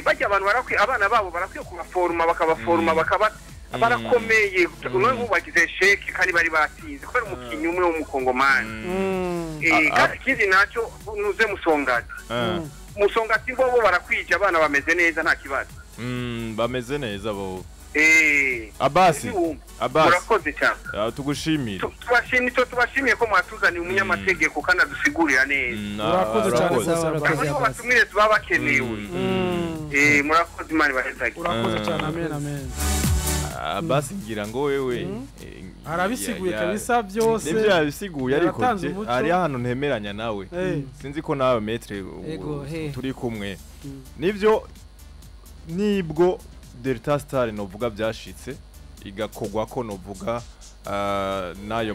Bajya abantu barakwiye abana babo barakwiye kubaforma bakabaforma bakaba barakomeye. None bagize sheke kandi bari batinze kubera umukinyi umwe w'umukongomani. Kandi ikindi naco nuze Musongati. Musongati bobo barakwije abana bameze neza nta kibazo.
Bameze neza bo. Abbas
murakoze cyane.
Tugushimire.
Tubashimiye ko mwatuzaniye umunyamategeko kandi adusigurira neza.
Murakoze cyane.
Abo batumire tuba bakenewe. Murakoze, Imana ibahezage.
Urakoze cyane, amen amen.
Abbas ngira ngo wewe
arabisiguye kabisa byose.
Nivyo yabisiguye ariko ari ahantu ntemeranya nawe. Sinzi ko nawe maître turi kumwe. Nivyo nibwo Delta Star novuga byashitse igakogwa ko novuga nayo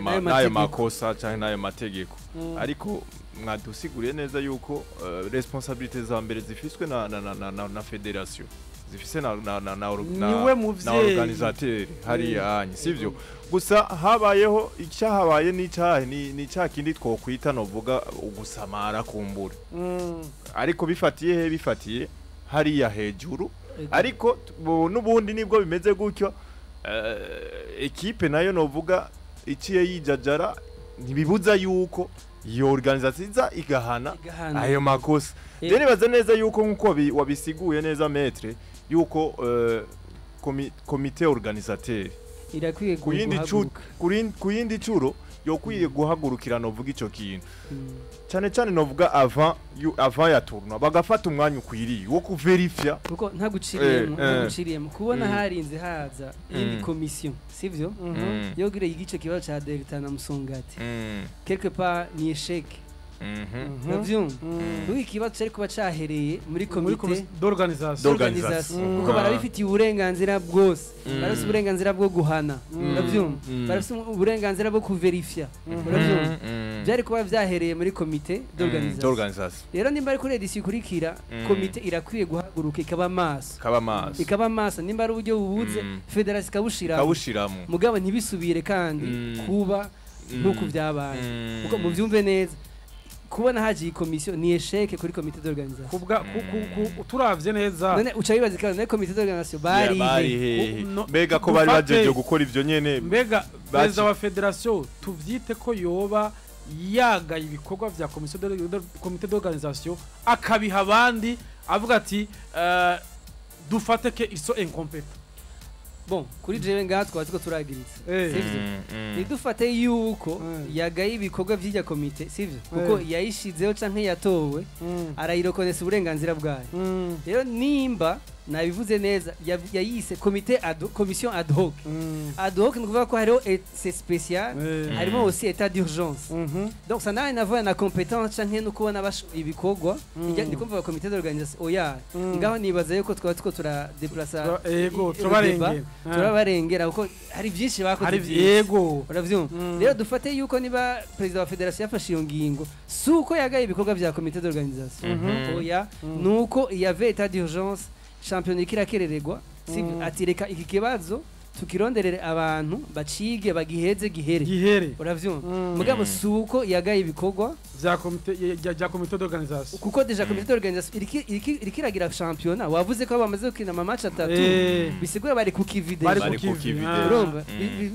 makosa cyangwa nayo mategeko. Ariko mwadusiguriye neza yuko responsabilité za mbere zifiswe na federation zifise na organisateur hariya anyi sivyo. Gusa habayeho icyahabaye n'icyahe ni cya kindi twokwita novuga ugusamara kumbura. Ariko bifatiye he bifatiye hariya hejuru. Ariko n'ubundi nibwo bimeze gutyo equipe nayo novuga iciye yijajara ntibibuza yuko iyo organisation iza igahana ayo makosa. Rero baza neza yuko nkuko wabisiguye neza maître yuko komite organisateur
irakwiye
kuyindi curo yokwiye guhagurukira novuga ico kintu cyane cyane novuga avant ya tournoi bagafata umwanya ukwiriye wo kuverifya
kuko ntaguciriyemo kubona harinze haza indi commission sivyo yogire igice kibazo ca Delta na Musongati quelque part ni échec. Navyumva ikibazo cyari kuba cahereye muri komite
d'organisation
kuko barabifitiye uburenganzira bwose, barafite uburenganzira bwo guhana, uravyumva, barafite uburenganzira bwo kuverifya, uravyumva. Byari kuba vyahereye muri komite d'organisation. Rero nimba ari kuri edisi ikurikira komite irakwiye guhaguruka ikaba maso, nimba ari uburyo bubuze federation ikabushiramo mugabo ntibisubire kandi kuba nkuko vyabaye. Kuko muvyumve neza Kubona haje iyi commission ni échec kuri comité d'organisation.
Kubwa turavye neza.
None uca wibaza ikibazo, none comité d'organisation bari
bari
he?
hehe?
No,
Mbega ko bari bajeje gukora ivyo nyene?
Mbega perezida wa fédération, tuvyite ko yoba yagaye ibikorwa vya commission de comité d'organisation, akabiha abandi, avuga ati dufate que ils sont incompétents?
Bon, kuri jewe ngaha twaba turiko turagiritse, sivyo? Nidufate yuko yagaye ibikorwa vy'irya komite, sivyo, kuko yayishizeho canke yatowe, arayirekonesa uburenganzira bwayo. Rero nimba nabivuze neza, yayise comité ad commission ad hoc. Ad hoc ni ukuvuga ko hariho c'est spécial, harimo aussi état d'urgence. Donc ça n'a rien à voir na compétence canke no kubona bashoboye ibikorwa. Ndiko mvuga comité d'organisation, oya. Ngaho nibaza yuko twaba turiko turadeplasa
Ego,
le
turabarengera.
débat, turabarengera kuko hari byinshi bakoze
Hari
byinshi. Uravyumva? Rero dufate yuko niba perezida wa fédération yafashe iyo ngingo, si uko yagaye ibikorwa vya comité d'organisation, oya, nuko il y avait état d'urgence, shampiyona iriko irakerererwa, sivyo? Ati reka iki kibazo tukironderere abantu bacige, bagiheze, gihere.
Gihere.
Uravyumva? Mugabo si uko yagaye ibikorwa
vya comité ya comité d'organisation.
Kuko déjà comité d'organisation iriko iragira shampiyona, wavuze ko bamaze gukina ama match atatu, bisigura bari ku kivi
Bari
déjà.
Bari
ku
ku
kivi.
kivi.
Urumva,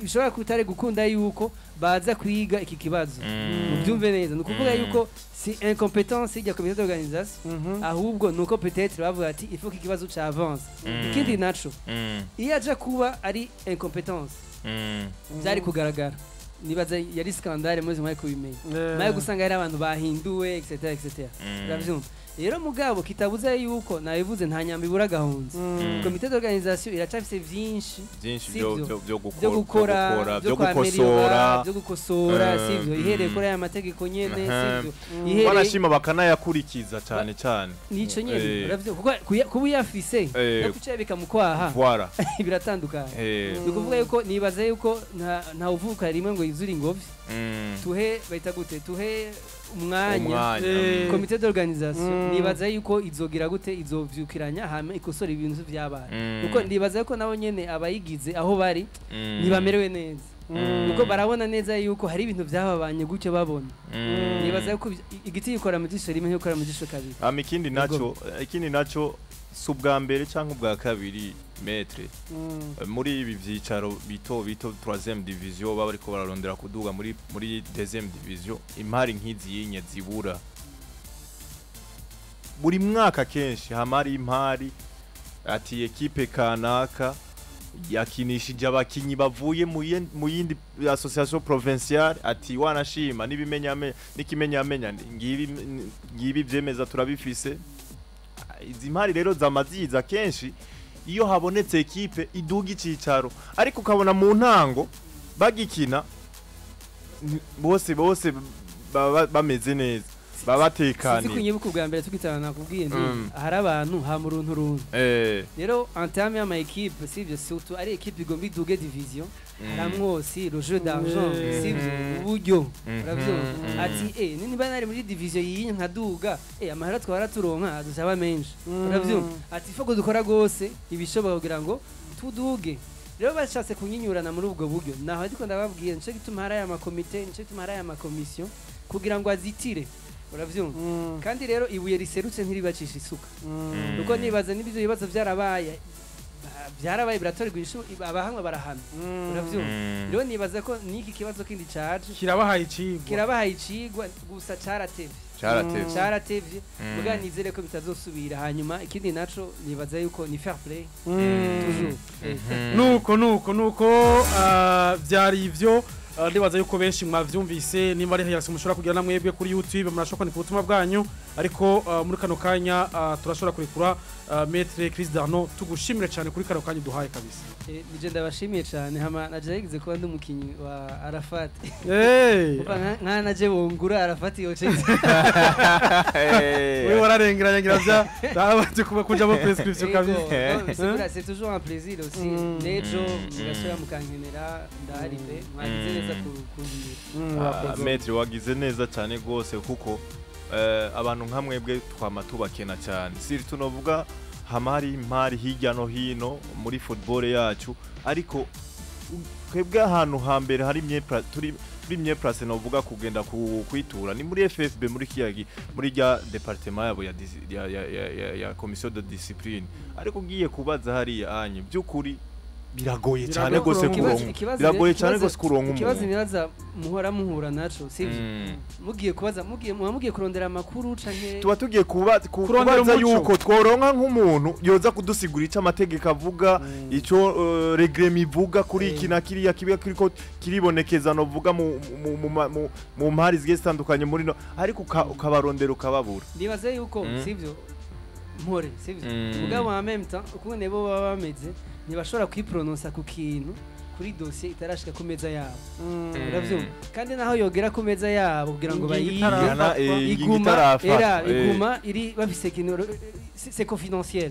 bishobora kutari gukunda yuko baza kwiga iki kibazo. Ubyumve neza, ni ukuvuga yuko si incompétence y'irya comité d'organisation, ahubwo ni uko peut-être bavuga ati il faut que ikibazo ca avance. Ikindi naco, iyo aja kuba ari incompétence, byari kugaragara, nibaza yari scandale muzi, mwari kubimenya, maye gusanga hari abantu bahinduwe, etc etc. Uravyumva? Rero mugabo kitabuza yuko nabivuze, nta nyamba ibura gahunze. Comité d'organisation iracafise vyinshi,
byinshi
sivyo?
Byo
byo gukora,
byo
kwameliora,
gukosora.
Byo gukosora, sivyo? Ihereye kuri aya mategeko nyene, sivyo? Ihereye
Wanashima bakanayakurikiza cyane cyane.
Nico nyene. Uravyumva? Kuko kuba uyafise no kucayabika mu kwaha
Voilà.
biratandukanye. Ni ukuvuga yuko nibaza yuko nta uvuka rimwe ngo yuzure ingobyi. Tuhe, bahita gute, tuhe umwanya
Umwanya.
Comité d'organisation. Nibaza yuko izogira gute, izovyukiranya hama ikosora ibintu vyabaye, kuko ndibaza yuko nabo nyene abayigize aho bari ntibamerewe neza, kuko barabona neza yuko hari ibintu byababanye gutyo babona. Nibaza yuko igiti gikora mu jisho rimwe ntikora mu jisho kabiri.
Hama ikindi naco si ubwa mbere cyangwa ubwa kabiri, maître, muri ibi vyicaro bito bito, 3e division, baba bariko bararondera kuduga muri 2e division, impari nk'izi yinye zibura buri mwaka. Kenshi hama hari impari ati ekipe kanaka yakinishije abakinyi bavuye mu yindi association provinciale, ati wanashima n'ibimenyamenya n'ikimenyamenya ngibi ngibi vyemeza turabifise. Izi mpari rero zamaziza kenshi iyo habonetse ekipe iduga icicaro, ariko ukabona mu ntango bagikina bose baba bameze neza, baba
Sinzi
batekaniye.
Kunyibuka ubwa mbere tugitana nakubwiye nti hari abantu ha muruntu runtu. Rero en terme y'ama équipe, sivyo, surtout ari équipe igomba iduge division, haramwo aussi le jeu d'argent, sivyo, uburyo. Uravyumva? Ati niba nari muri division iyi nkaduga, amahera twara turonka adusaba menshi. Uravyumva? Ati faut dukora gose ibishoboka kugira ngo tuduge. Rero bashatse kunyinyurana muri ubwo buryo, naho ariko ndababwiye, nico gituma hari aya makomite, nico gituma hari aya makomisiyo kugira ngo azitire. Uravyumva? Kandi rero ibuye riserutse ntiribacisha isuka, kuko nibaza n'ibyo bibazo byarabaye, byarabaye, biratorerwa inyishu, abahanwa barahana. Uravyumva? Rero nibaza ko n'iki kibazo kindi caje
Kirabahaye icigwa.
Kirabahaye icigwa, gusa caratevye.
Caratevye.
Caratevye. Muga nizere ko bitazosubira. Hanyuma ikindi naco, nibaza yuko ni fair play toujours.
Nuko byari ivyo. Ndibaza yuko benshi mwavyumvise. Nimba ari réaction mushobora kugira na mwebwe kuri YouTube, murashobora kwandika ubutumwa bwanyu, ariko muri kano kanya turashobora kurekura Maître Chris Darno. Tugushimire cyane kuri kano kanya duhaye kabisa.
Nije ndabashimiye cyane. Hama naje yigize kuba ndi umukinyi wa Arafat. Kuva nka naje bongura Arafat yoce.
Wewe wararengeranye, ngira vya ndabaze kuba kujamo prescription kabisa.
Bisigura c'est toujours un plaisir aussi. Nejo mugasubira mukankenera, ndahari pe. Mwagize neza kungira.
Urakoze.
Maître, wagize neza cyane rwose, kuko abantu nka mwebwe twama tubakena cyane, siri tunovuga hama hari impari hirya no hino muri football yacu, ariko twebwe ahantu hambere hari turi turi mieux placé novuga kugenda kwitura ni muri FFB, muri kiyagi, muri rya département yabo ya, ya, ya, ya, ya, ya commission de discipline. Ariko ugiye kubaza hariya anye, by'ukuri biragoye cyane gose kuronka, biragoye cyane gose kuronka
Ikibazo
umuntu.
Nibaza muhora muhura naco, sivyo? Mugiye kubaza, mugiye muba mugiye kurondera amakuru canke
Tuba tugiye
Kurondera
kubaza
umuco.
yuko tworonka nk'umuntu yoza kudusigura icyo amategeko avuga, icyo règlement ivuga kuri iki na kiriya kiba kiriko kiribonekeza novuga mu mpari zigiye zitandukanye muri no, ariko ukabarondera ukababura.
Nibaze yuko sivyo mpore, sivyo? Mugabo en même temps, ukungene bo baba bameze, ntibashobora kwiprononsa ku kintu, kuri dossier itarashika ku meza yabo, uravyumva? Kandi naho yogera ku meza yabo kugira ngo
Ingingo
bayige,
itarafatwa.
Yana, ingingo
iguma
itarafatwa,
era iguma iri bafise ikintu, c'est confidentiel.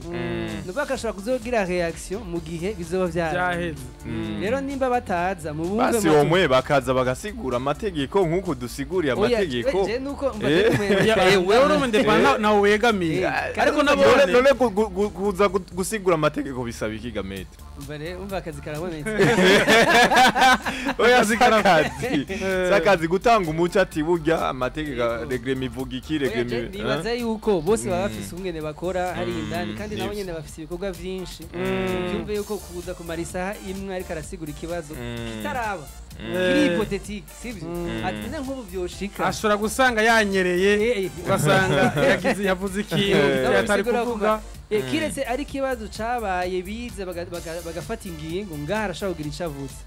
Nuvuga ko ashobora kuzogira réaction mu gihe bizoba vyaheze.
Byaheze.
Rero nimba bataza mu bumve
Basi omwe bakaza bagasigura amategeko nk'uko dusiguriye
Oya,
amategeko.
je nuko
Wewe uri umundepanda, nawe wegamiye, ariko nabone
None kuza gusigura amategeko bisaba iki ga maître?
Umva, akazi karabonetse.
Oya, sakazi sakazi gutanga umuco ati burya amategeko, règlement ivuga iki,
Oya, je
règlement
nibaza yuko bose baba bafise ukungene bakora hari indani, kandi nabo
Nivyo.
nyene bafise ibikorwa vyinshi. Byumve yuko kuza kumara isaha imwe ariko arasigura ikibazo kitaraba, kiri hypothétique, sivyo? Ati none nk'ubu vyoshika,
ashobora gusanga yanyereye, ugasanga yagize, yavuze ikintu atari
Bisigura
kuvuga.
Kiretse ari ikibazo cabaye bize bagafata ingingo, ngaha arashobora kugira ico avuze,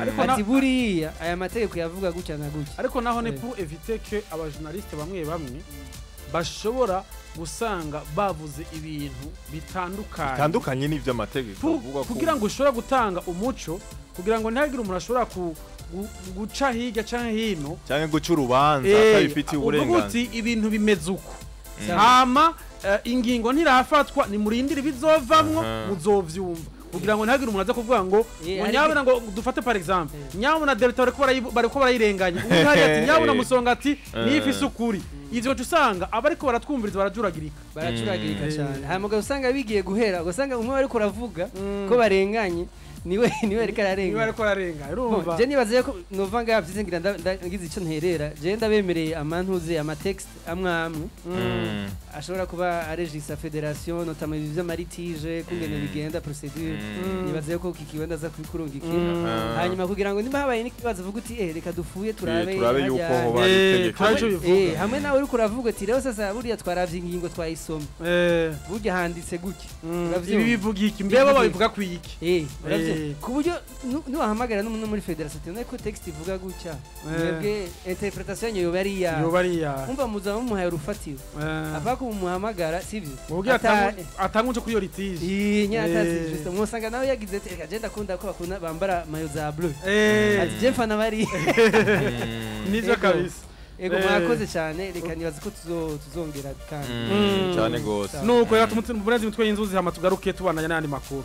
Ariko
ati buriya aya mategeko yavuga gutya na gutya.
Ariko naho ni pour éviter que abajournaliste bamwe bamwe bashobora gusanga bavuze ibintu bitandukanye
Bitandukanye n'ivy'amategeko avuga ko
kugira ngo ushobore gutanga umuco, kugira ngo ntihagire umuntu ashobora guca hirya canke hino
canke guca urubanza atabifitiye
uvuga
uburenganzira.
uti ibintu bimeze uko, hama ingingo ntirafatwa, nimurindire ibizovamwo, muzovyumva, kugira ngo ntihagire umuntu aza kuvuga ngo ngo nyabuna, ngo dufate par exemple, nyabuna Delta bariko barayirenganya, undi hariya ati nyabuna Musonga ati niyo ifise ukuri. Ivyo uca usanga abariko baratwumviriza barajuragirika.
Baracuragirika cyane, hanyuma ugasanga bigiye guhera, ugasanga umwe ariko uravuga ko barenganye niwe ariko
niba
ararenga.
ariko ararenga, urumva?
Je nibaze ko nova ngaha vyise ngira ngize ico nterera. Je ndabemereye amantuze, amatexte amwe amwe ashobora kuba arégissa fédération, notamment ibi vy'amalitige, kungene bigenda, procédure. Nibaze ko kikiwe ndaza kubikurungikira, hanyuma kugira ngo nimba habaye n'ikibazo uvuga uti reka dufuye turabe
Turabe yuko
hajya-
hoba hari itegeko.
Turabe ico bivuga.
Hamwe nawe uriko uravuga ati rero sasa buriya twaravye ingingo, twayisoma, burya handitse gutya. Uravyumva?
Ibi bivuga iki? Mbeba babivuga ku iki?
Uravyumva? Ku buryo nuwahamagara n'umuntu muri fédération ati none ko texte ivuga gutya, mwebwe interprétation yanyu yoba ari iyahe?
Yoba ari iya
Umva, muzaba mumuhaye urufatiro apaka kumuhamagara, sivyo?
Mubwira atanga umuco kuri iyo litige.
Iyi nyatazi juste mwosanga nawe yagize ati reka je ndakunda ko bakunda bambara maillot za bleu, ati je mfana bari.
Nivyo
Ego.
kabisa.
Ego, mwakoze cyane, reka nibaze ko tuzongera kandi.
Cyane gose.
Nuko rero tumutse imitwe y'inzuzi, hama tugaruke tubandanya n'ayandi makuru.